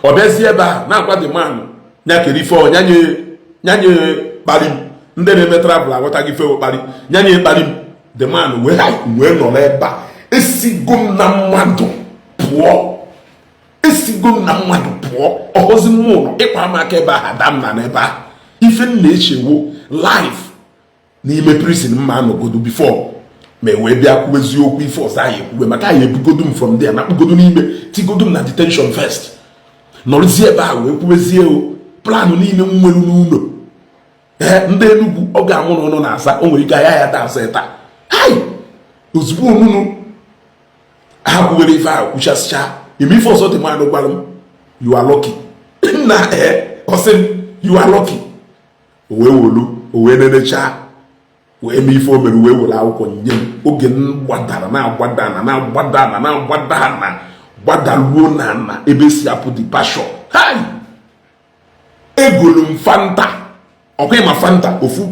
Ọ bịazie ebe ahụ na-agwa the man ya kere ife ọ nyanye kparị m. Ndị na-eme travel aghọtaghị ife kparị nyanye kparị m. The man wee nọrọ ebe a, esigo m na mmadụ pụọ, esigo m na mmadụ pụọ. Ọhọzi mmụọ nọ ịkpa m aka ebe ahụ, ada m na n'ebe ahụ. Ife m na-echewo life. N'ime prison mma anọgodo before ma wee bịa kwuo eziokwu. Ife ọzọ anyị ekwuwe maka anyị ebugodu m from there na kpugodu n'ime, tigodu m na detention first, nọrọzie ebe ahụ wee kwuwezie. O plan niile m nwere n'ụlọ, ee, ndị Enugwu ọ ga-amụ na ụnụ na-asa, o nwere ike aya ya taa asa taa. Hai, ozugbo onunu ha kwuwere ife ahụ, kwuchasịcha ime ife ọzọ dị mmadụ gwara m, "You are lucky." Na ee, ọsị m, "You are lucky." O wee wolu, o wee nenechaa, wee mee ife o mere, wee were akwụkwọ nye m. Oge m gbadara, na-agbada na na-agbada na na-agbada na gbadaruo na na ebe si apụ departure, hai, egolu m Fanta. Ọkwa ịma Fanta, ofu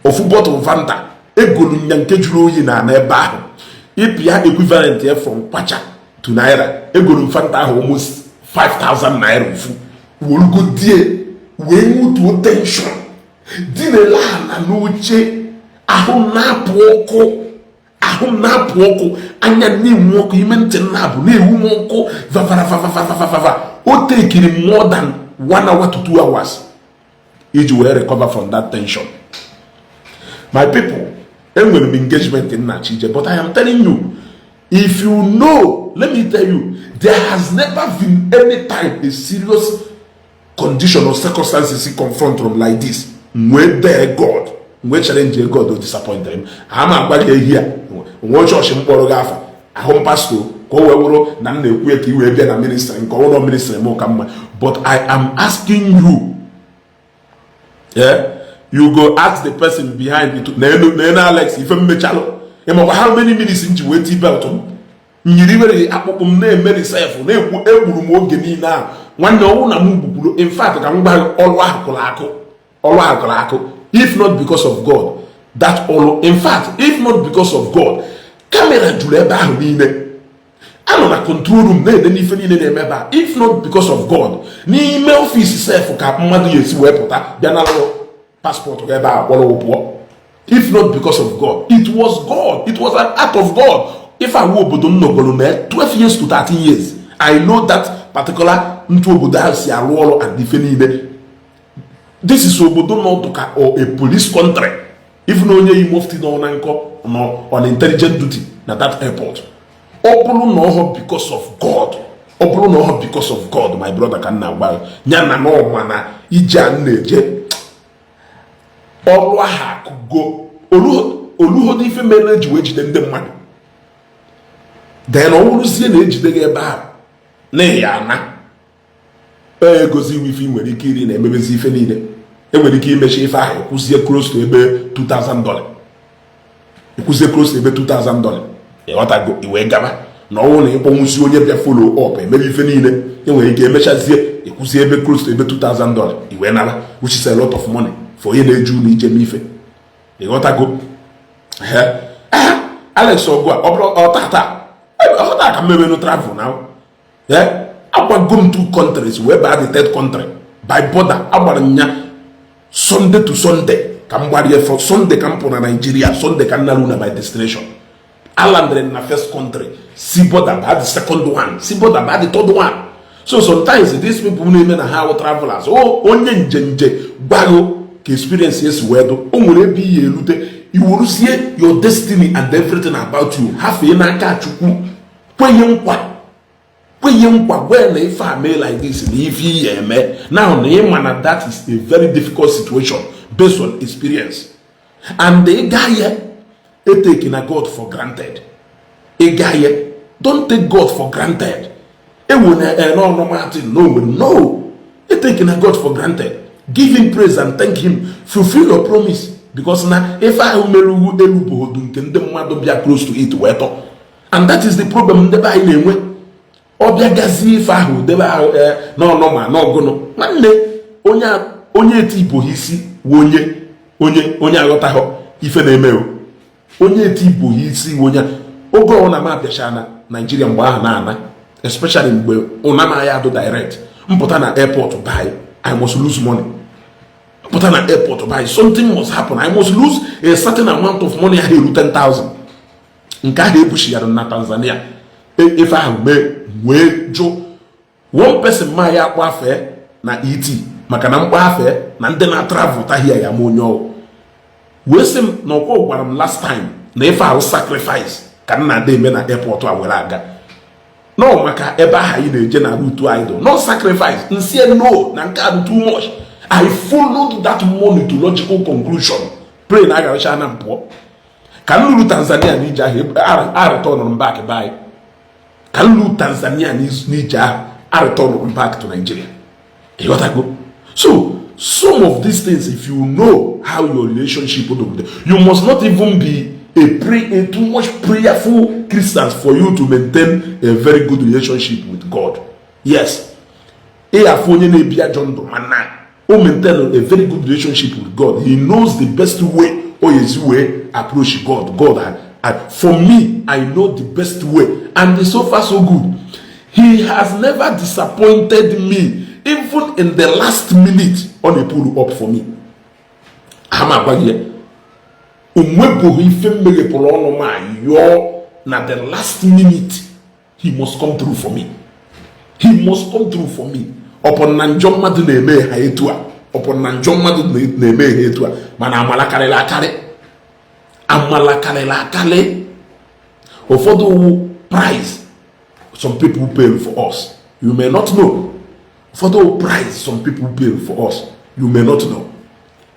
ofu bottle Fanta egolu nya nke jụrụ oyi na ana ebe ahụ, ịpịa equivalent ya from kwacha to naira, egolu m Fanta ahụ almost 5000 naira ofu. Werugodie wee nwutuo tension, dinele ala n'oche, ahụ m na-apụ ọkụ, ahụ m na-apụ ọkụ, anya na-enwu ọkụ, ime ntị m na-abụ na-ewu m ọkụ vavara vavavavava. O tekiri m more than 1 hour to 2 hours iji wee recover from that tension. My people, enwere m engagement m na-achọ ije, but I am telling you, if you know, let me tell you, there has never been any time a serious condition or circumstances confront them like this wee dare God, wee challenge God o disappoint him. Ha ma agwa gị ehi a nwee chọọchị mkpọrọ gị afa ahụ m pastor ka o wee wụrụ na m na-ekwu ya ka i wee bịa na ministry nke ọwụrụ ministry m ka mma. But I am asking you, yeah, you go ask the person behind it. Na enu Alex ife mmechalụ, ịmakwa how many minutes m ji wee ti belt m nyiri mere akpụkpụ m na-emeri sef na-ekwu. Egburu m oge niile ahụ, nwanne. Ọnwụ na m gbukwuru. In fact, ka m gwa gị, ọrụ ahụ kụrụ akụ, ọrụ ahụ kụrụ akụ. If not because of God, that ọrụ, in fact, if not because of God, camera juru ebe ahụ niile, anọ na control room na-ede n'ife niile na-eme ebe a. If not because of God, n'ime office sef ka mmadụ ya esi wee pụta bịa nalụ passport gị ebe a kpọrọ pụọ. If not because of God, it was God, it was an act of God. If awu obodo m nọgoro na 12 years to 13 years, I know that particular ntu obodo ahụ si arụ ọrụ and ife niile. This is obodo nọ ka or a police country. Even onye yi mufti nọ na nkọ nọ on intelligent duty na that airport. Ọ bụrụ na ọhụ because of God, ọ bụrụ na ọhụ because of God, my brother, ka m na-agba ya na n'ọma na ije a m na-eje ọrụ ahụ akụgo oluhodo. Ife mere eji wee jide ndị mmadụ, then ọ bụrụzie na ejide gị ebe ahụ na ya ana egozi iwe, ife ị nwere ike iri na emebezi ife niile, enwere ike imechi ife ahụ, ekwuzie close to ebe $2000, ekwuzie close to ebe $2000. Ịghọtago? Iwee gaba na ọnwụ na ịkpọnwụzi onye bịa follow up, emebe ife niile, enwere ike emechazie, ekwuzie ebe close to ebe $2000, iwee nara, which is a lot of money for onye na-eju ụlọ ije ife. Ịghọtago? Alex ọgụ a, ọ bụrụ ọtata ọta ka mmemenu travel now, agbago m two countries wee baa the third country by border. Agbara m ya Sunday to Sunday ka m gbarie for Sunday ka m pụ na Nigeria, Sunday ka m naru na my destination. Alandere na first country, si border baa the second one, si border baa the third one. So sometimes these people na-eme na ha wụ travelers, o onye njenje gbago ka experience esi wee dụ. O nwere ebe iyi erute, iweruzie your destiny and everything about you hafee n'aka Chukwu. Kwenye nkwa, kwenye nkwa gwa na ife a mee like this na ife iyi eme now, na ịma na that is a very difficult situation based on experience. And ị gaa ya etake na God for granted. Ị gaa ya, don't take God for granted. Ewu na n'ọnụ Martin no nwere no etake na God for granted. Give him praise and thank him. Fulfill your promise, because na ife ahụ mere ugwu elu bụ odu nke ndị mmadụ bịa close to it wee tọ. And that is the problem ndị be anyị na-enwe. Ọbịa gazie ife ahụ debe ahụ n'ọnụ ma n'ọgụnụ. Nwanne, onye onye eti igbo isi wụ onye onye aghọtaghọ ife na-eme o. Onye eti igbo isi wụ onye oge ọ na m abịacha na Naijiria mgbe ahụ na-ana, especially mgbe ụna m aya adụ direct mpụta na airport by, I must lose money. Mpụta na airport by, something must happen, I must lose a certain amount of money. Ahụ eru 10,000 nke ahụ ebuchighara na Tanzania. Ife ahụ mee wee jụ one person ma ya akpọ afe na et maka na mkpọ afe na ndị na-travel tahia ya ma onye ọwụ. Wee sị m na ọkwa gwara m last time na ife ahụ sacrifice ka m na-ada eme na airport a were aga nọ maka ebe ahụ anyị na-eje na route anyị do no sacrifice. Nsie no na nke a dị too much. I followed that money to logical conclusion. Plane agaracha na m pụọ ka m luru Tanzania n'ije ahụ, aretọnụrụ m back by ka m luru Tanzania n'ije ahụ, aretọnụrụ m back to Nigeria. Ịghọtago? So some of these things, if you know how your relationship with them, you must not even be a too much prayerful Christians for you to maintain a very good relationship with God. Yes, ị afụ onye na-ebi ajọ ndụ mana o maintain a very good relationship with God. He knows the best way o esi wee approach God. God and for me, I know the best way, and so far so good. He has never disappointed me. Even in the last minute, ọ na-pull up for me. Ha ma agwa gị ya, o nwebụghị ife mmeghepụrụ ọnụ ma yọọ na the last minute, he must come through for me. He must come through for me. Ọpụ na njọ mmadụ na-eme ha etu a, ọpụ na njọ mmadụ na-eme ha etu a, mana amala karịrị akarị, amala karịrị akarị. Ụfọdụ wu price some people pay for us, you may not know. Ụfọdụ wu price some people pay for us, you may not know.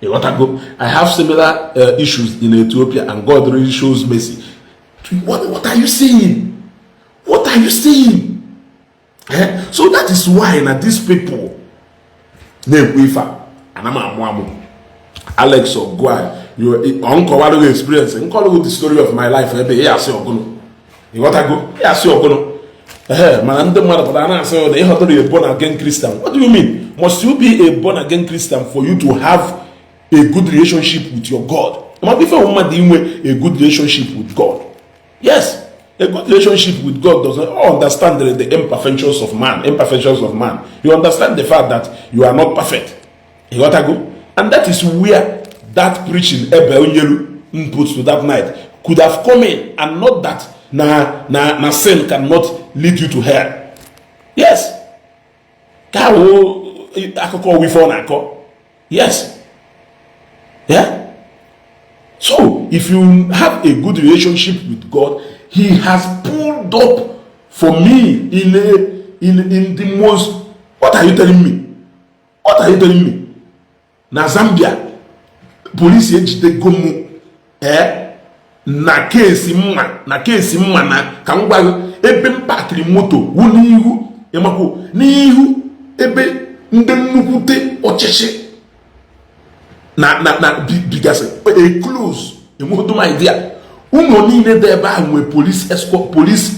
Ịghọtago? I have similar issues in Ethiopia and God really shows mercy. What are you saying? What are you saying, eh? So that is why na these people na-ekwu ife a ana m amụ amụ. Alex Ogua, nkọwarụ gị experience, nkọrọ gị the story of my life ebe ya asị ọgụnụ. Ịghọtago? Ya asị ọgụnụ. Ehe, mana ndị mmadụ pụtara na-asị na ịghọtara a born again Christian. What do you mean? Must you be a born again Christian for you to have a good relationship with your God? Maka ife mmadụ inwe a good relationship with God, yes, a good relationship with God does not understand the imperfections of man. Imperfections of man, you understand the fact that you are not perfect. Ịghọtago? And that is where that preaching ebe onyelu input to that night could have come in, and not that na sin cannot lead you to hell. Yes, ka ahụ akụkọ ọwa ife ọ na-akọ. Yes, yeah. So if you have a good relationship with God, he has pulled up for me in the most, what are you telling me? What are you telling me? Na Zambia, polisi ejidego m ee na case mma, na case mma na ka m gwa gị ebe m pakịrị moto wụ n'ihu, ịmakwu n'ihu ebe ndị nnukwute ọchịchị na bigasị a close. Enweghị m idea ụlọ niile dị ebe ahụ nwee police escort, police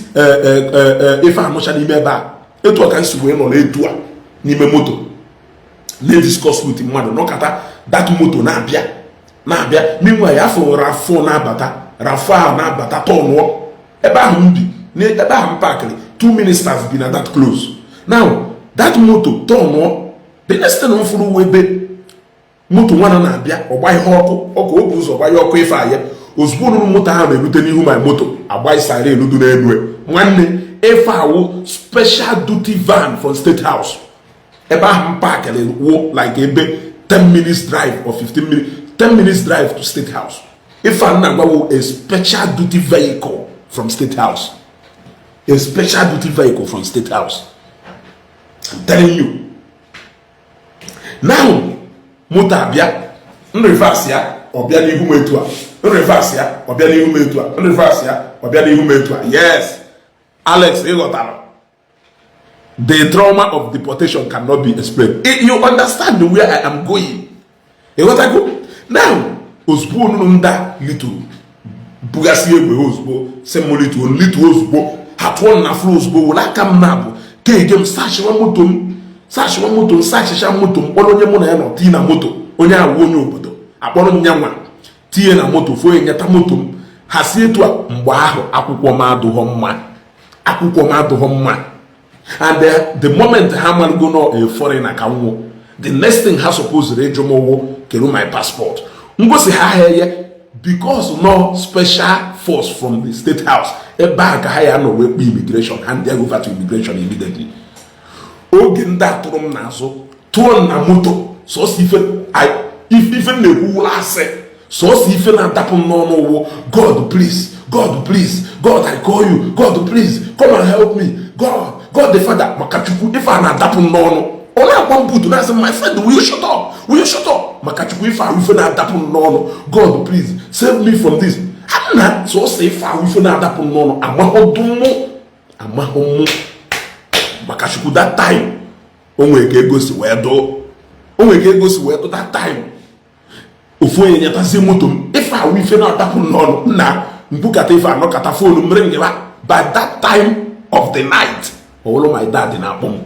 ife anụcha n'ime ebe a. Etu a ka m si wee nọ n'etu a n'ime moto na-ediscuss with mmadụ nọkata, that moto na-abịa na-abịa. Meanwhile, ya fụ RAV4 na-abata, RAV4 ahụ na-abata tọnụọ ebe ahụ m bi, n'ebe ahụ m pakịrị. Two ministers bi na that close. Now that moto tọnụọ, the next thing m fụrụ wụ ebe moto nwana na-abịa, ọgba ihe ọkụ ọkụ o bu ụzọ gbanye ọkụ ife anya. Ozugbo ruru moto ahụ na-erute n'ihu my moto, agba siren dị n'elu. Nwanne, ife awụ special duty van from State House. Ebe ahụ m pakịrị wụ like ebe 10 minutes drive or 15 minutes, 10 minutes drive to State House. Ife a na-agbawo a special duty vehicle from State House, a special duty vehicle from State House. I'm telling you now. Moto abịa, n reverse ya, ọ bịa n'ihu m etu a. N reverse ya, ọ bịa n'ihu m etu a. N reverse ya, ọ bịa n'ihu m etu a. Yes, Alex, ịghọtara? The trauma of deportation cannot be explained. You understand where I am going? Ịghọtago? Now, ozugbo onunu nda lituru, bugasị egbe ha ozugbo, si m lituo, lituo ozugbo. Ha tụọ na floor ozugbo, were aka m na-abụ kege m, sachịwa moto m, sachịwa moto m, sachicha moto m, kpọrọ onye mụ na ya nọ tinye na moto. Onye awụ onye obodo, akpọrọ m ya nwa tinye na moto, fo nyeta moto m. Ha si etu a. Mgbe ahụ akwụkwọ m adụghọ mma, akwụkwọ m adụghọ mma. And the moment ha marụgo nọ a foreigner ka nwụ, the next thing ha supposed ịjụ m wụ kedu my passport. Ngosi ha ha eye because no special force from the State House ebe a ka ha ya nọ wee kpọ immigration, hand them over to immigration immediately. Oge ndị a tụrụ m n'azụ, tụọ m na moto, sọsọ ife ife m na-ekwu wụrụ asị. Sọsọ ife na-adapụ m n'ọnụ wụ, "God, please, God, please, God, I call you, God, please come and help me, God, God the Father." Maka Chukwu, ife a na-adapụ m n'ọnụ, ọ na-agba m butu, na-asị, "My friend, will you shut up? Will you shut up?" Maka Chukwu, ife ahụ, ife na-adapụ m n'ọnụ, "God, please save me from this." Na sọsọ ife ahụ, ife na-adapụ m n'ọnụ, amahọdụ mụ, amahụ mụ. Maka Chukwu, that time, o nwere ka ego si wee doo, o nwere ka ego si wee doo. That time, ofu onye nyetazie moto m. Ife ahụ, ife na-adapụ m n'ọnụ nna mbukata, ife anọkata, phone m ringịba. By that time of the night, ọwụlụ my dad na-akpọ m.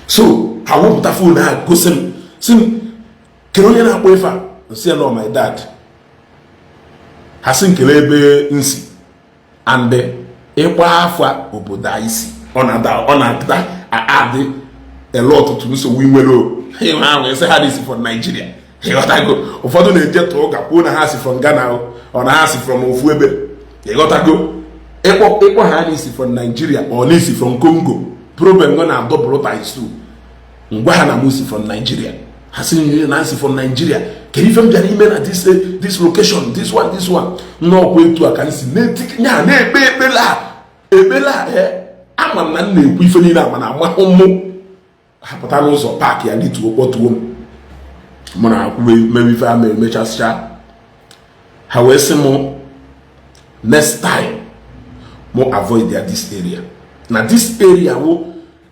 So ha wepụta phone ha, gosi m, si m, "Kere onye na-akpọ ife a?" Nsị ya nọ my dad. Ha sị nkele ebe nsi and ịgba afa obodo anyị si, ọ na-ada, ọ na-ada adị ele ọtụtụ nsogbu nwere o ịhụ ahụ esi ha si from Nigeria. Ịghọtago? Ụfọdụ na-eje tụọ ụka kwuo na ha si from Ghana, ọ na ha si from ofu ebe. Ịghọtago? Ịkpọ ịkpọ ha na isi from Nigeria, ọ na isi from Congo, problem nọ na double times two. Ngwa, ha na mụ si from Nigeria, ha si na si from Nigeria, kedu ife m bịara ime na this location, this one, this one? Nnọọkwa etu a ka m si nya na-ekpe ekpele a, ekpele a. Ee, ama m na m na-ekwu ife niile ama na amahụ mụ. Ha pụta n'ụzọ park ya, lituo, kpọtuo m. Mụ na akwụ mewe ife a mere, mechasịcha. Ha wee sị mụ next time mụ avoid ya this area, na this area wụ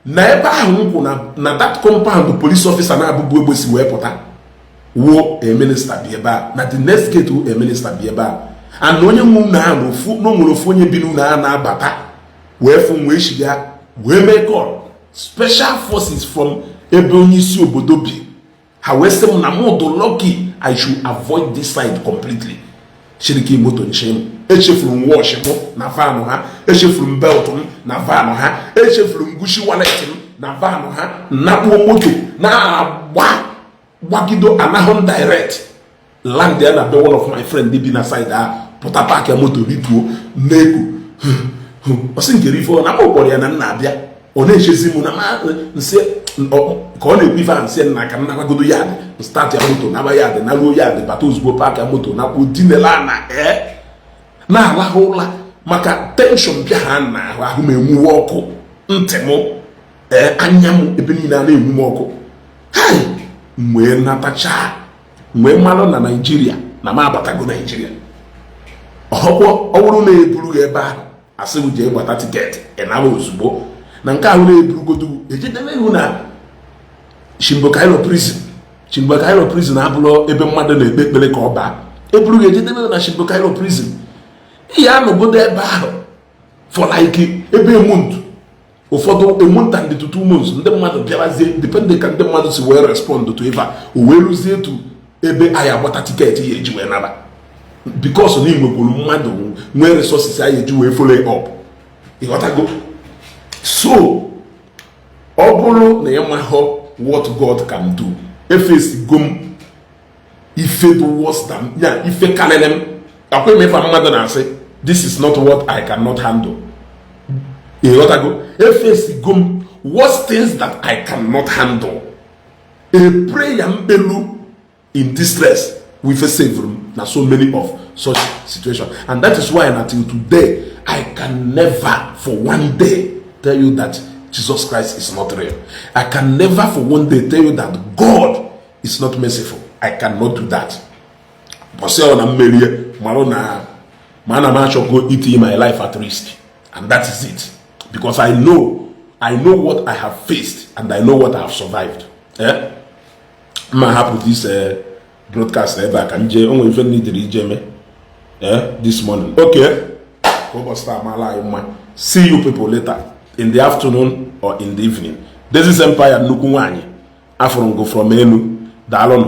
na ebe ahụ m kwụ na that compound police officer na-abụbu egbe si wee pụta wuo a minister bi ebe a, na the next gate wụ a minister bi ebe a, and na onye nwe ụlọ ahụ na ofu na o nwere ofu onye bi n'ụlọ ahụ na-abata wee fụ wee shiga wee mee call special forces from ebe onye isi obodo bi. Ha wee sị m na mụ dụ lucky, I should avoid this side completely. Shiriki moto nche m, echefuru m watch m na van ha, echefuru m belt m na van ha, echefuru m Gucci wallet m na van ha. Nakpuo moto na-agba gbagido anahụ direct land ya na be one of my friend bi na side ahụ. Pụta, park ya moto, rituo n'eku. Ọ sị nkere ife ọ na m kpọrọ ya na nna abịa, ọ na-echezi m na ma nsị ka ọ na-ekwu ife a. Nsị nna ka m nabagodo yard, start ya moto, naba yard, naruo yard, bata ozugbo, park ya moto, nakpuo, dinela na ee na-alahụ ụla maka tension bịa ha na ahụ. Ahụ m enwuwe ọkụ, ntị m, ee, anya m, ebe niile a na-enwu m ọkụ. Hai, m wee natachaa, m wee malụ na Naijiria, na m abatago Naijiria. Ọhọkwọ ọ bụrụ na eburu gị ebe ahụ, asị m jee gbata ticket, ị naba ozugbo. Na nke ahụ na-eburugodu ejedebe ihu na Shimbokailo prison. Shimbokailo prison abụrụ ebe mmadụ na-ekpe ekpere ka ọ baa. Eburu gị ejedebe na Shimbokailo prison, ihe anọgodo ebe ahụ for like ebe a month, ụfọdụ a month and to 2 months. Ndị mmadụ bịarazie, depending ka ndị mmadụ si wee respond to ebe a, o wee ruzie tu ebe anyị agbata ticket ya eji wee naba, because na nwekwuru mmadụ nwee resources anyị eji wee follow up. Ịghọtago? So ọ bụrụ na ị mahụ what God can do, efesigo m ife dị worse than ya, ife karịrị m. Akwa emefa mmadụ na-asị, "This is not what I cannot handle." Ịghọtago? Efesigo m worst things that I cannot handle. A prayer mkpelu in distress with save m na so many of such situation, and that is why until today I can never for one day tell you that Jesus Christ is not real. I can never for one day tell you that God is not merciful. I cannot do that. Bọsị ọ na mmerie marụ na ma ana m achọgo itinye my life at risk, and that is it, because I know what I have faced and I know what I have survived. Eh? Ma hapụ this broadcast ebe a ka m jee. O nwere ife nidiri ije mee this morning. Okay, ka ụbọchị taa maala anyị mma. See you people later in the afternoon or in the evening. This is Empire, nnukwu nwaanyị afụrụ ngụ from elu. Daalụnụ.